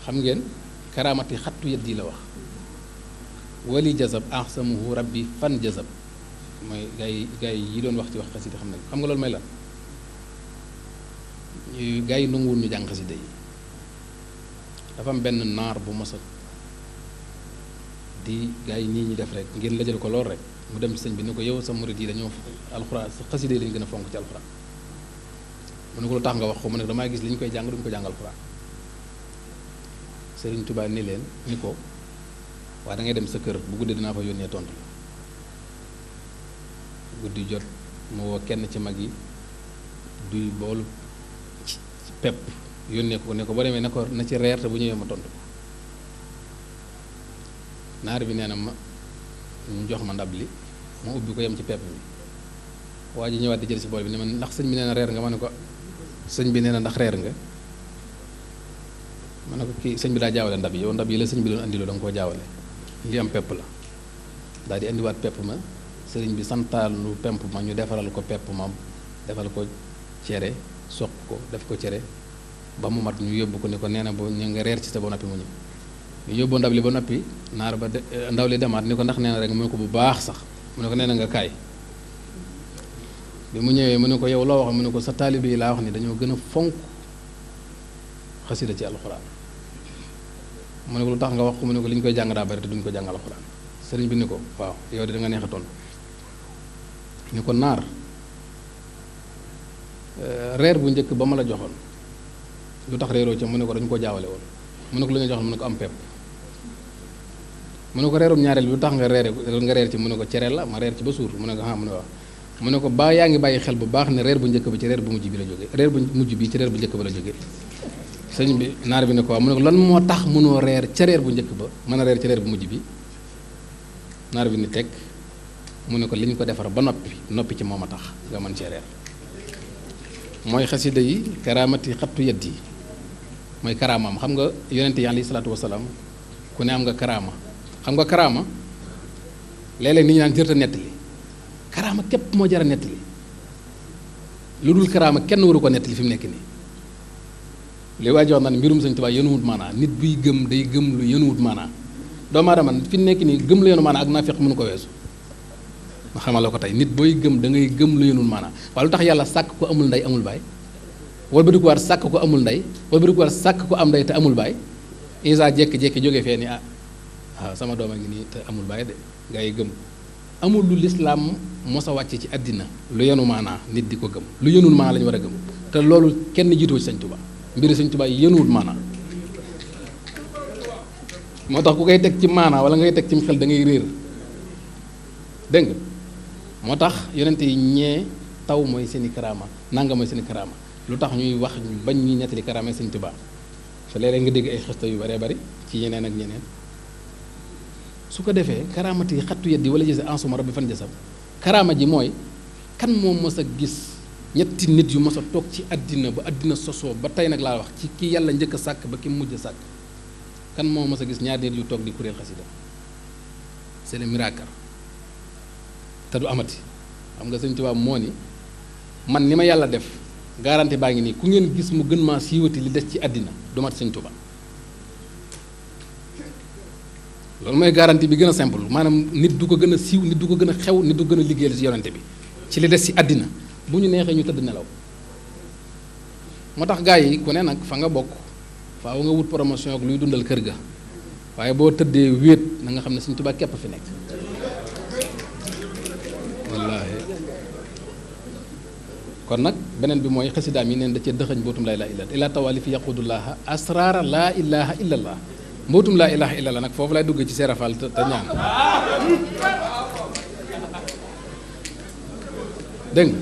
xam ngeen karaamati xattu yët yi la wax wali jazab ahsamuhu rabbi fan jazab mooy gaa yi doon wax ci wax xasida xam nañ xam nga loolu may lan gaa yi nanguwul ñu jàng xasida yi dafa am benn naar bu mos a di gaa yi nii ñi def rek ngeen lajal ko lool rek mu dem ci sëñ bi ni ko yow sa murid yi dañoo alxuraan sa xasida yi lañu gën a fonk ci alxuraan mu ne ko lu tax nga wax ko mu ne damaa gis li ñu koy jàng duñu ko jàng alxuraan Sëriñ Tuubaa ni leen ni ko waaye da ngay dem sa kër bu guddee dinaa fa yónnee tontu la guddi jot mu woo kenn ci mag yi duy boolu pepp yónnee ko ne ko boo demee na ko na ci reer te bu ñëwee ma tontu ko naar bi nee na ma ñu jox ma ndab li ma ubbi ko yem ci pepp bi waa ji ñëwaat di jël si bool bi ne ma ndax sëñ bi nee na reer nga ma ne ko sëñ bi nee na ndax reer nga ma ne ko kii sëñ bi daa jaawale ndab yi yow ndab yi la sëñ bi doon andiloo da nga koo jaawale li am pepp la daal di indiwaat pepp ma sëriñ bi santaalu pepp ma ñu defaral ko pepp ma defal ko cere soq ko def ko cere ba mu mat ñu yóbbu ko ni ko nee na boo ñu nga reer ci sa ba noppi mu ñëw ñu yóbbu ndab li ba noppi naar ba ndaw li demaat ni ko ndax nee na rek mu ne ko bu baax sax mu ne ko nee na nga kaay bi mu ñëwee mu ne ko yow loo wax mu ne ko sa taalibe yi laa wax ni dañoo gën a fonk xasida ci alxuraan mu ne ko lu tax nga wax ko mu ne ko li ñu koy jàng daa bari te duñ ko jàng alxuraan sëriñ bi ni ko waaw yow de da nga neex a tontu ni ko naar reer bu njëkk ba ma la joxoon lu tax reeroo ca mu ne ko dañu koo jaawale woon mu ne ko lu nga joxoon mu ne ko am pepp mu ne ko reerum ñaareel bi lu tax nga reer ci mu ne ko cere la ma reer ci ba suur mu ne ko mu ne waaw mu ne ko ba yaa ngi bàyyi xel bu baax ne reer bu njëkk bi ci reer bu mujj bi la jóge reer bu mujj bi ci reer bu njëkk ba la jóge sëñ bi naar bi ne ko waaw mu ne ko lan moo tax mënoo reer ca reer bu njëkk ba mën a reer ci reer bu mujj bi naar bi ni teg mu ne ko li ñu ko defar ba noppi ci moom a tax nga mën cee reer mooy xasida yi karaamati xattu yedd yi mooy karaamaam xam nga yonente yi alayhi salaatu wasalaam ku ne am nga karaama xam nga karaama léeg-léeg nit ñi naan jërta nettali karaama képp moo jar a nettali lu dul karaama kenn waru ko nettali fi mu nekk nii li waa ji wax naan mbirum Sëñ Tuubaa yenuwut maanaa nit buy gëm day gëm lu yenuwut maanaa doomu aadama fi mu nekk nii gëm lu yenu maanaa ak naafeq mënu ko weesu ma xamal la ko tey nit booy gëm da ngay gëm lu yenul maanaa waaye lu tax yàlla sàkk ko amul ndey amul baay wala war sàkk ko amul ndey wala war sàkk ko am ndey te amul baay Isa jékki-jékki jóge fee ni waaw sama doom a ngi nii te amul baay de nga yi gëm amul lu lislaam mos a wàcce ci àddina lu yenu maanaa nit di ko gëm lu yenul maanaa la ñu war a gëm te loolu kenn jiitoo ci Sëñ Tuubaa mbiri Sëñ Tuubaa yenuwut maanaa moo tax ku koy teg ci maanaa wala ngay teg ci xel da ngay réer dégg nga moo tax yonente yi ñee taw mooy seeni karaama nanga mooy seeni karaama lu tax ñuy wax bañ ñuy nettali karaama Sëñ Tuubaa te léeg-léeg nga dégg ay xista yu baree bari ci yeneen ak ñeneen su ko defee karaamati xattu yeddi wala gise ensuma rabbi fan jasam karaama ji mooy kan moo mës a gis ñetti nit yu mës a toog ci àddina ba àddina sosoo ba tey nag laa wax ci ki yàlla njëkk a sàkk ba ki mujj a sàkk kan moo mës a gis ñaari nit yu toog di kuréel xasida c'est le miracle te du amati xam nga Sëñ Tuubaa moo ni man ni ma yàlla def garanti baa ngi nii ku ngeen gis mu gën maa siiwati li des ci àddina du mat Sëñ Tuubaa loolu mooy garanti bi gën a simple maanaam nit du ko gën a siiw nit du ko gën a xew nit du gën a liggéeyal ci yonente bi ci li des ci àddina bu ñu neexee ñu tëdd nelaw moo tax gaa yi ku ne nag fa nga bokk faaw nga wut promotion ak luy dundal kër ga waaye boo tëddee wéet na nga xam ne Sëñ Tuubaa képp fi nekk wallaahi kon nag beneen bi mooy xasidaam yi neen da cee dëxëñ mbootum laa ilaaha illallah ila tawali fi yaqudullaha asraara laa ilaha illallah mbootum laa ilaha illallah nag foofu lay duggee ci seerafal te ñaan dégg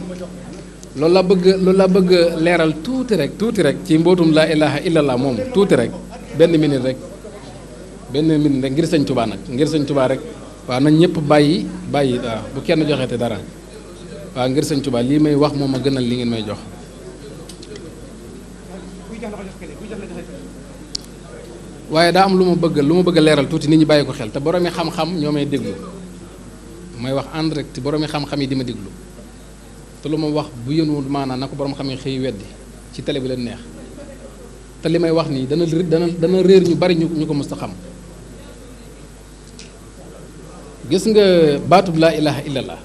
nga loolu la bëgg leeral tuuti rek ci mbootum laa ilaha illallah moom tuuti rek benn minute rek ngir Sëñ Tuubaa nag ngir Sëñ Tuubaa rek waaw nañ ñëpp bàyyi waaw bu kenn joxeete dara waaw ngir Sëñ Tuubaa lii may wax moom a gënal li ngeen may jox waaye daa am lu ma bëgg a leeral tuuti nit ñi bàyyi ko xel te boroomi xam-xam ñoo may déglu may wax en direct boroomi xam-xam yi di ma déglu te lu ma wax bu yënwul maanaam na ko borom xam yi xëy weddi ci télé bi leen neex te li may wax nii dana réer ñu bari ñu ko mës a xam gis nga baatub laa ilaha illallah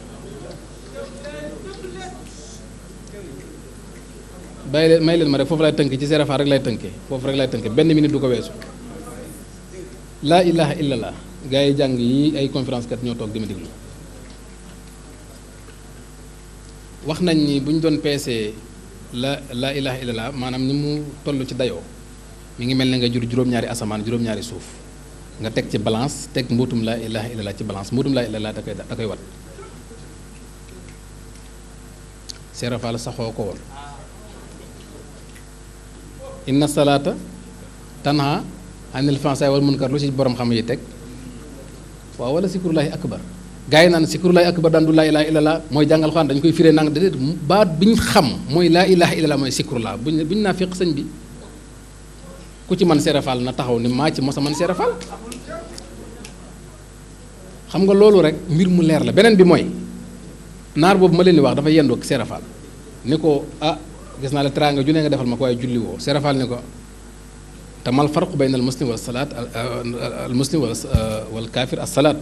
may leen ma rek foofu lay tënk ci seerafa rek lay tënkee foofu rek lay tënkee benn minute du ko weesu laa ilaha illallah gars yi jàng yi ay conférence kat ñoo toog di ma déglu wax nañ ni bu ñu doon peesee laa ilaha illallah maanaam ni mu toll ci dayoo mi ngi mel ne nga jur juróom-ñaari asamaan juróom-ñaari suuf nga teg ci balance teg mbootum laa ilaha illallah ci balance mbootum laa illallah da koy wat seerafa la saxoo ko woon inna salaata tanha anil fahsaa'i wal munkar lu ci borom xam yi teg waaw wala sikrullahi akbar gaa yi naan sikrullahi akbar daan du laa ilaha illallah mooy jàngal xaan dañu koy firee nang déedéet baat bi ñu xam mooy laa ilaha illallah mooy sikrullah buñ naa fiq sëñ bi ku ci man seerafal na taxaw ni maa ci mosa man seerafal xam nga loolu rek mbir mu leer la beneen bi mooy naar boobu ma leen di wax dafa yendoo ak seerafal ni ko gis naa la teraanga ju ne nga defal ma ko waaye julli woo seerafal ni ko te mal farqu bayna al muslim wal salaat al muslim wal kaafir as salaat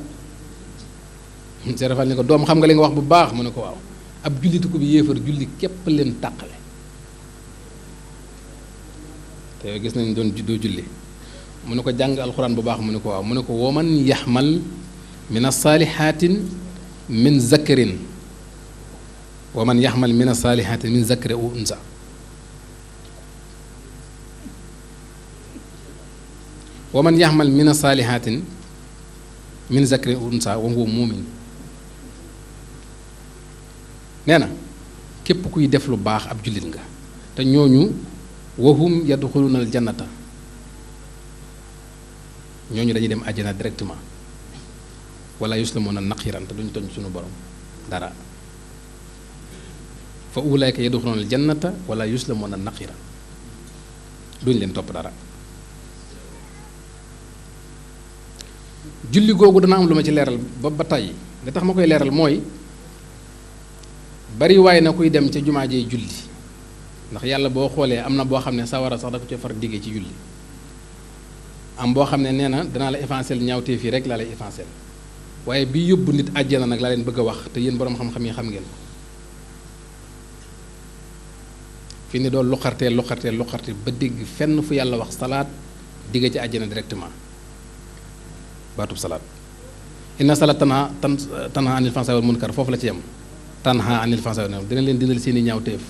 seerafal ni ko doom xam nga li nga wax bu baax mu ne ko waaw ab jullitu ko bi yéefar julli képp leen tàqale te gis nañ doo julli mu ne ko jàng alxuraan bu baax mu ne ko waaw mu ne ko waman yaxmal min as-saalihatin min zakarin wa man yaxmal min as-saalihatin min zakari aw unsa wa man yaxmal min as-saalihatin min zakari aw unsa wa huwa muumin nee na képp kuy def lu baax ab jullit nga te ñooñu wahum yadxuluna al jannata ñooñu dañuy dem àjjana directement wala yuslamuna naqiran te duñu toñ suñu borom dara fa ulaayka yadxuluna al jannata wala yuslamuna naqiran duñ leen topp dara. julli googu dana am lu ma ci leeral ba tey nga tax ma koy leeral mooy bari waaye na kuy dem ca jumaa jee julli ndax yàlla boo xoolee am na boo xam ne sawara sax da ko ci far diggee ci julli am boo xam ne nee na danaa la effacer ñaawteef yi rek laa lay effacer waaye bi yóbbu nit àjjana nag laa leen bëgg a wax te yéen boroom xam-xam yi xam ngeen ko fi ni doon luqartee ba dégg fenn fu yàlla wax salaat digge ci àjjana directement baatub salaat inna salaat tanha anil fahsaa'i wal munkar foofu la ci yem tanha anil fahsaa'i wal munkar dina leen dindal seeni ñaawteef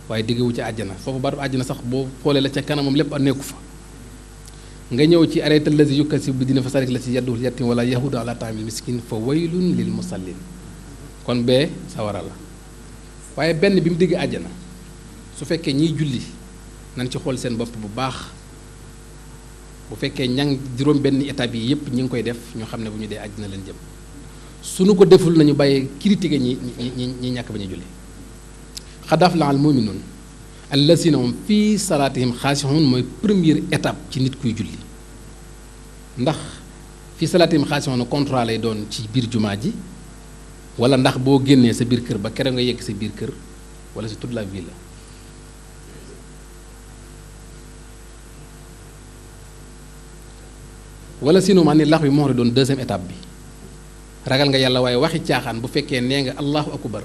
waaye diggewu ci àjjana foofu baatub àjjana sax boo xoolee la ca kanamam lépp a nekku fa nga ñëw ci arrêté lazi yukkasibu bi dina fa sarik la ci yadduhul yatim wala yahudu ala taamil miskin fa waylun lil musallin kon bee sawara la waaye benn bi mu digg àjjana su fekkee ñiy julli nañ ci xool seen bopp bu baax bu fekkee ñang juróom benn étape yi yépp ñi ngi koy def ñu xam ne bu ñu dee àjjana leen jëm suñu ko deful nañu bàyyi critiquer ñi ñàkk ba ñu julli qad aflaha al mu'minuun allazina hum fii salaatihim xaasixuun mooy première étape ci nit kuy julli ndax fii salaatihim xaasixuun contrat lay doon ci biir jumaa ji wala ndax boo génnee sa biir kër ba kere nga yegg sa biir kër wala c'est toute la vie la wala sinon man ni lax bi moo doon deuxième étape bi ragal nga yàlla waaye waxi caaxaan bu fekkee nee nga allahu akbar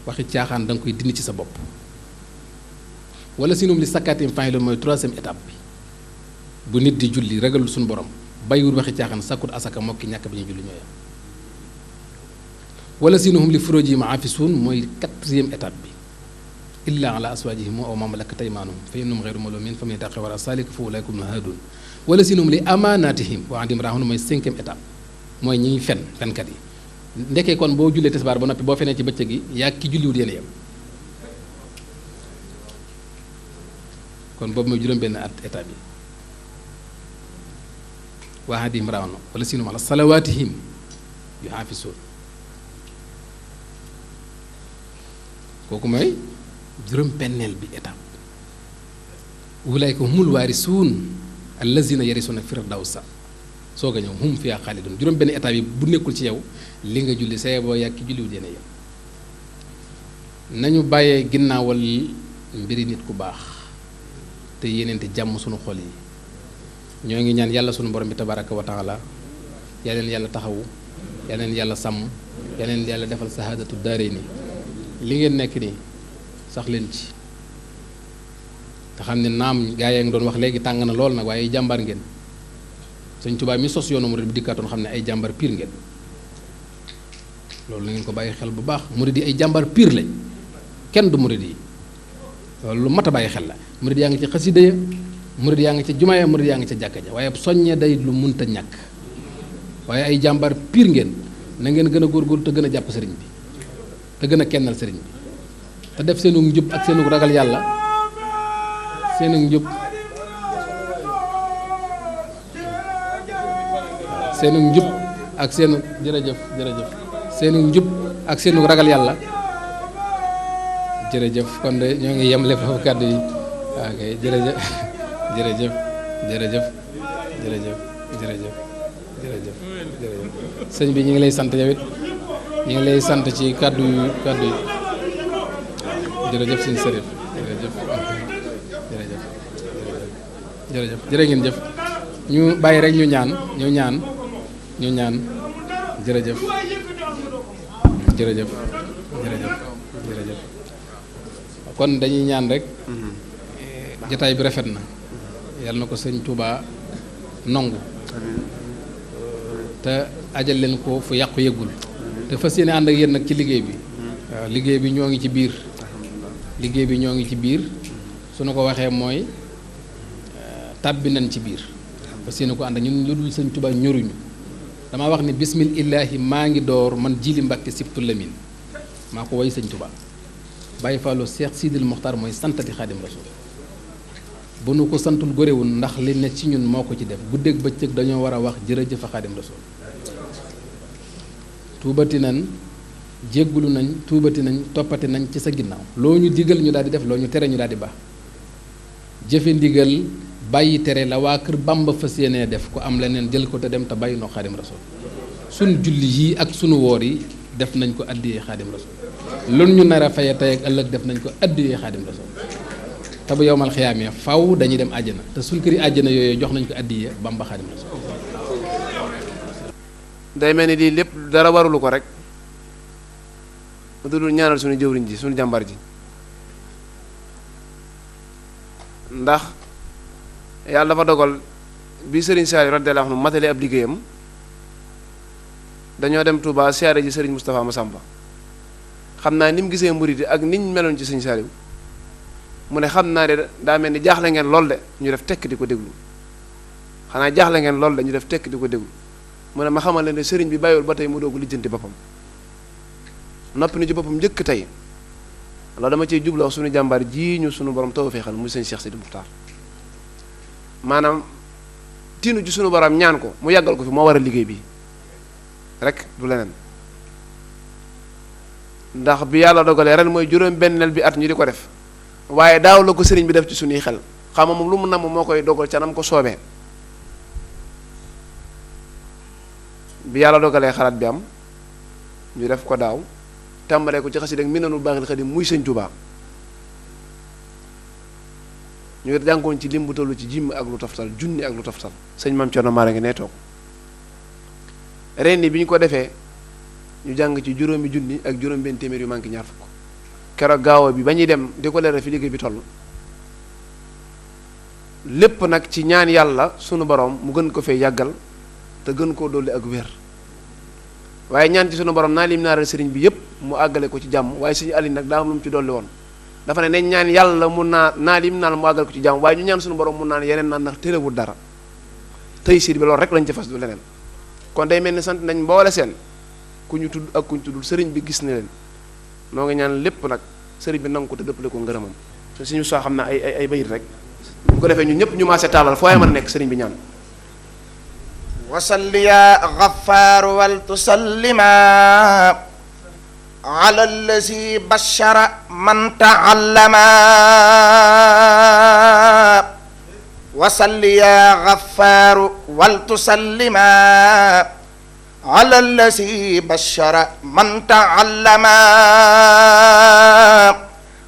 waxi caaxaan da nga koy dindi ci sa bopp wala sinum li sakkaatim fa'ilun mooy troisième étape bi bu nit di julli ragalul suñu borom bàyyiwul waxi caaxaan sakkut asaka mokki ñàkk bi ñu julli ñooyam wala sinuhum li furujihim aafisun mooy quatrième étape bi illa ala aswaajihim aw ma malakat aymaanuhum fa innahum ghayru maluumiin faman yattaqi wara zaalika fa ulaa'ika humul haadun wala sinuhum li amaanaatihim wa ahdihim raa'uun mooy cinquième étape mooy ñiy fenkat yi ndekee kon boo jullee tisbaar ba noppi boo fenee ci bëccëg gi yaa ki julliwut yéen yem kon boobu mooy juróom-benn étape bi wa ahdihim raa'uun wala sinuhum ala salawaatihim yuhaafizuun kooku mooy juróom-benneel bi étape ulaayka humul waarisuun allazina yarisuuna firdawsa soog a ñëw hum fiha xaalidun juróom-benn étape yi bu nekkul ci yow li nga julli saye boo yàgg ki julliwut yéen yow nañu bàyyee ginnaawal mbiri nit ku baax te yéeneente jàmm sunu xol yi ñoo ngi ñaan yàlla sunu borom bi tabaraka wa taala yaa leen yàlla taxawu yaa leen yàlla sàmm yaa leen yàlla defal sahaadatu daarayni li ngeen nekk nii sax leen ci te xam ne naam gaa yaa ngi doon wax léegi tàng na lool nag waaye jàmbaar ngeen Sëñ Tuubaa mi sos yoonu murid bi dikkaatoon xam ne ay jàmbaar piir ngeen loolu na ngeen ko bàyyi xel bu baax murid yi ay jàmbaar piir lañ kenn du murid yi loolu lu mat a bàyyi xel la murid yaa ngi ci xasida ya murid yaa ngi ca jumaa ya murid yaa ngi ca jàkka ja waaye soññee day lu munta ñàkk waaye ay jàmbaar piir ngeen na ngeen gën a góorgóorlu te gën a jàpp sëriñ bi te gën a kennal sëriñ bi te def seenu njub ak seenu ragal yàlla seenu njub seenu njub ak seenu jërëjëf seenu njub ak seenu ragal yàlla jërëjëf kon de ñoo ngi yem lépp foofu kàddu yi ok jërëjëf sëñ bi ñu ngi lay sant yow it ñu ngi lay sant ci kàddu yi jërëjëf sëñ Sërif jërëjëf jërë ngeen jëf ñu bàyyi rek ñu ñaan jërëjëf kon dañuy ñaan rek jataay bi rafet na yàlla na ko sëñ Touba nongu te ajal leen ko fu yàqu yëggul te fas yéene ànd ak yéen nag ci liggéey bi waaw liggéey bi ñoo ngi ci biir liggéey bi ñoo ngi ci biir su nu ko waxee mooy tàbbi nañ ci biir fas yéene ko ànd ak ñun lu dul sëñ Tuubaa ñoruñu dama wax ni bismillaahi maa ngi door man Jili Mbàkke Sibtu Lamin maa ko woy sëñ Tuubaa Baye Fallou Cheikh Sidil Mokhtar mooy santati Xaadim Rasul bu nu ko santul góorewul ndax li ne ci ñun moo ko ci def guddeeg bëccëg dañoo war a wax jërëjëf Xaadim Rasul tuubati nañ jéggulu nañ tuubati nañ toppati nañ ci sa ginnaaw loo ñu digal ñu daal di def loo ñu tere ñu daal di baax jëfe ndigal bàyyi tere la waa kër Bàmba fas yéenee def ko am leneen jël ko te dem te bàyyi noo Xaadim Rasul sunu julli yii ak sunu woor yi def nañ ko addiyee Xaadim Rasul loolu ñu nar a faye tey ak ëllëg def nañ ko addiyee Xaadim Rasul te bu yowmal xiyaamee faw dañuy dem àjjana te suñ këri àjjana yooyu jox nañ ko addiyee Bàmba Xaadim Rasul day mel ni lii lépp dara warulu ko rek du dul ñaanal suñu jëwriñ ji suñu jàmbar ji ndax yàlla dafa dogal bi Serigne Saliou radiyallahu anhu matale ab liggéeyam dañoo dem Touba siyaare ji Serigne Moustapha Massamba xam naa ni mu gisee murid yi ak niñ meloon ci Serigne Saliou mu ne xam naa de daa mel ni jaaxle ngeen lool de ñu def tekk di ko déglu xanaa jaaxle ngeen lool de ñu def tekk di ko déglu mu ne ma xamal leen ne Serigne bi bàyyiwul ba tey mu doogu lijjanti boppam noppi ni ci boppam njëkk tey loolu dama ciy jubloo suñu jàmbaar ji ñu suñu borom tawfeexal muy sëñ Cheikh Sidi Muxtaar maanaam tiinu ci suñu borom ñaan ko mu yàggal ko fi moo war a liggéey bi rek du leneen ndax bi yàlla dogalee ren mooy juróom-benneel bi at ñu di ko def waaye daaw la ko sëriñ bi def ci suñuy xel xam nga moom lu mu namm moo koy dogal ca nam ko soobee bi yàlla dogalee xalaat bi am ñu def ko daaw tàmbalee ko ci xasida ak Minanul Baaxil Xadim muy sëñ Tuubaa ñu jànkoon ci lim bu tollu ci jim ak lu toftal junni ak lu toftal sëñ Maam Cerno Maara ngi nee toog ren bi ñu ko defee ñu jàng ci juróomi junni ak juróom-benn téeméer yu manqué ñaar fukk keroog gaawo bi ba ñuy dem di ko leeral fi liggéey bi toll lépp nag ci ñaan yàlla sunu borom mu gën ko fee yàggal te gën koo dolli ak wér waaye ñaan ci sunu borom naa lim naaral sëriñ bi yëpp mu àggale ko ci jàmm waaye suñu ali nag daa am lu mu ci dolli woon dafa ne nañ ñaan yàlla mun naa lim naal mu àggale ko ci jàmm waaye ñu ñaan sunu borom mun naan yeneen naan ndax terewul dara tey siir bi loolu rek lañ ci fas du leneen kon day mel ni sant nañ mboole seen ku ñu tudd ak ku ñu tuddul sëriñ bi gis ne leen noo ngi ñaan lépp nag sëriñ bi nangu ko te dëppale ko ngërëmam suñu soo xam ne ay bayit rek bu ko defee ñun ñëpp ñu maase taalal foo mën a nekk sëriñ bi ñaan wasalli ya gaffaaru wal tusallima ala allazi bashara man taallama wasalli ya gaffaaru wal tusallima ala allazi bashara man taallama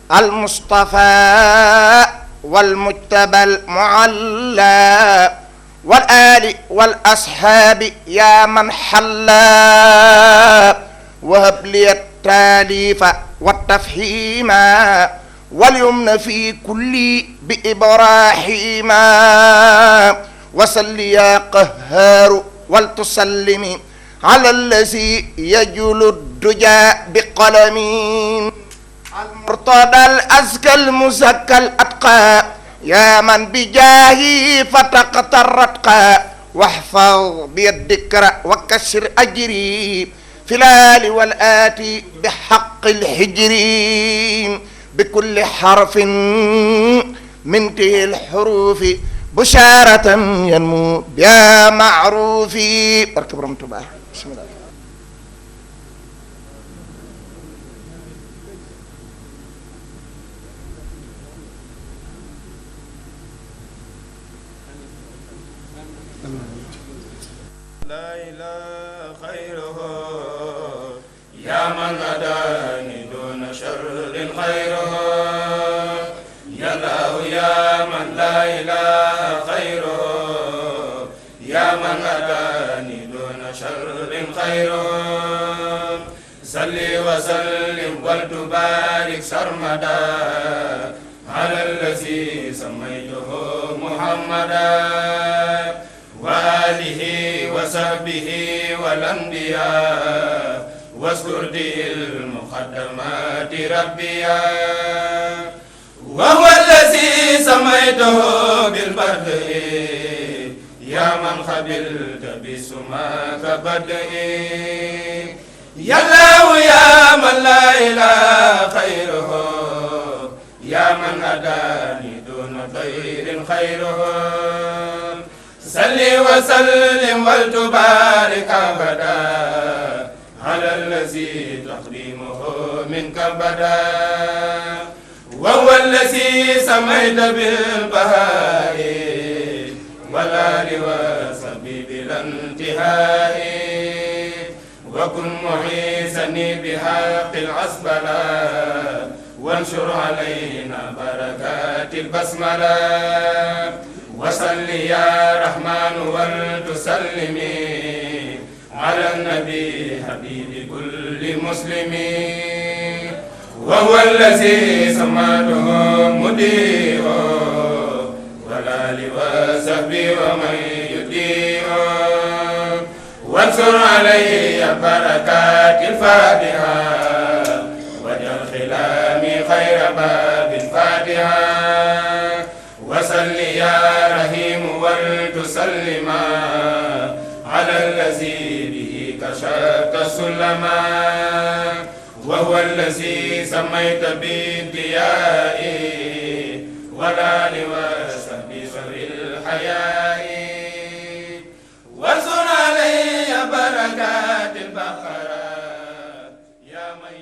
al mustafa wal mujtaba al mualla wal ali wal ashaabi yaa man xalla wahab li taalifa wa tafhiima wal yumna fi kulli bi ibrahima wasalli yaa qahhaaru wal tusallimi ala allazi yajulu duja bi qalami al murtada al azka al muzakka al atqa yaa man bi jaahi fataqtarratqa waxfad bi dikra wa kasir ajri filaali wal aati bi xaqil hijri bi kulli xarfin min tihil xuruufi bushaaratan yanmu biha maaruufi barke Borom Tuubaa bismillah لا إله خيره يا من هداني دون شر خيره يا الله يا من لا إله خيره يا من هداني دون شر خيره صل وسلم وتبارك سرمدا على الذي سميته محمدا آله وصحبه والأنبياء واذكر به المقدمات ربيا وهو الذي سميته بالبدء يا من قبلت بسماك بدء يا الله يا من لا إله خيره يا من هداني دون خير خيره صل وسلم وتبارك أبدا على الذي تقديمه منك بدا وهو الذي سميت بالبهاء والآل وصحبه بلا انتهاء وكن محيسني بحق العسبلة وانشر علينا بركات البسملة وصل يا رحمن ولتسلمي على النبي حبيب كل مسلم وهو الذي سماته مدير والآل وصحبه ومن يطيع وانصر علي بركات الفاتحة واجعل خلامي خير باب الفاتحة وصل يا رحيم ولتسلما على الذي به كشفت السلما وهو الذي سميت بالضياء والآل وصحبه سر الحياء وانصر علي بركات البقرة يا من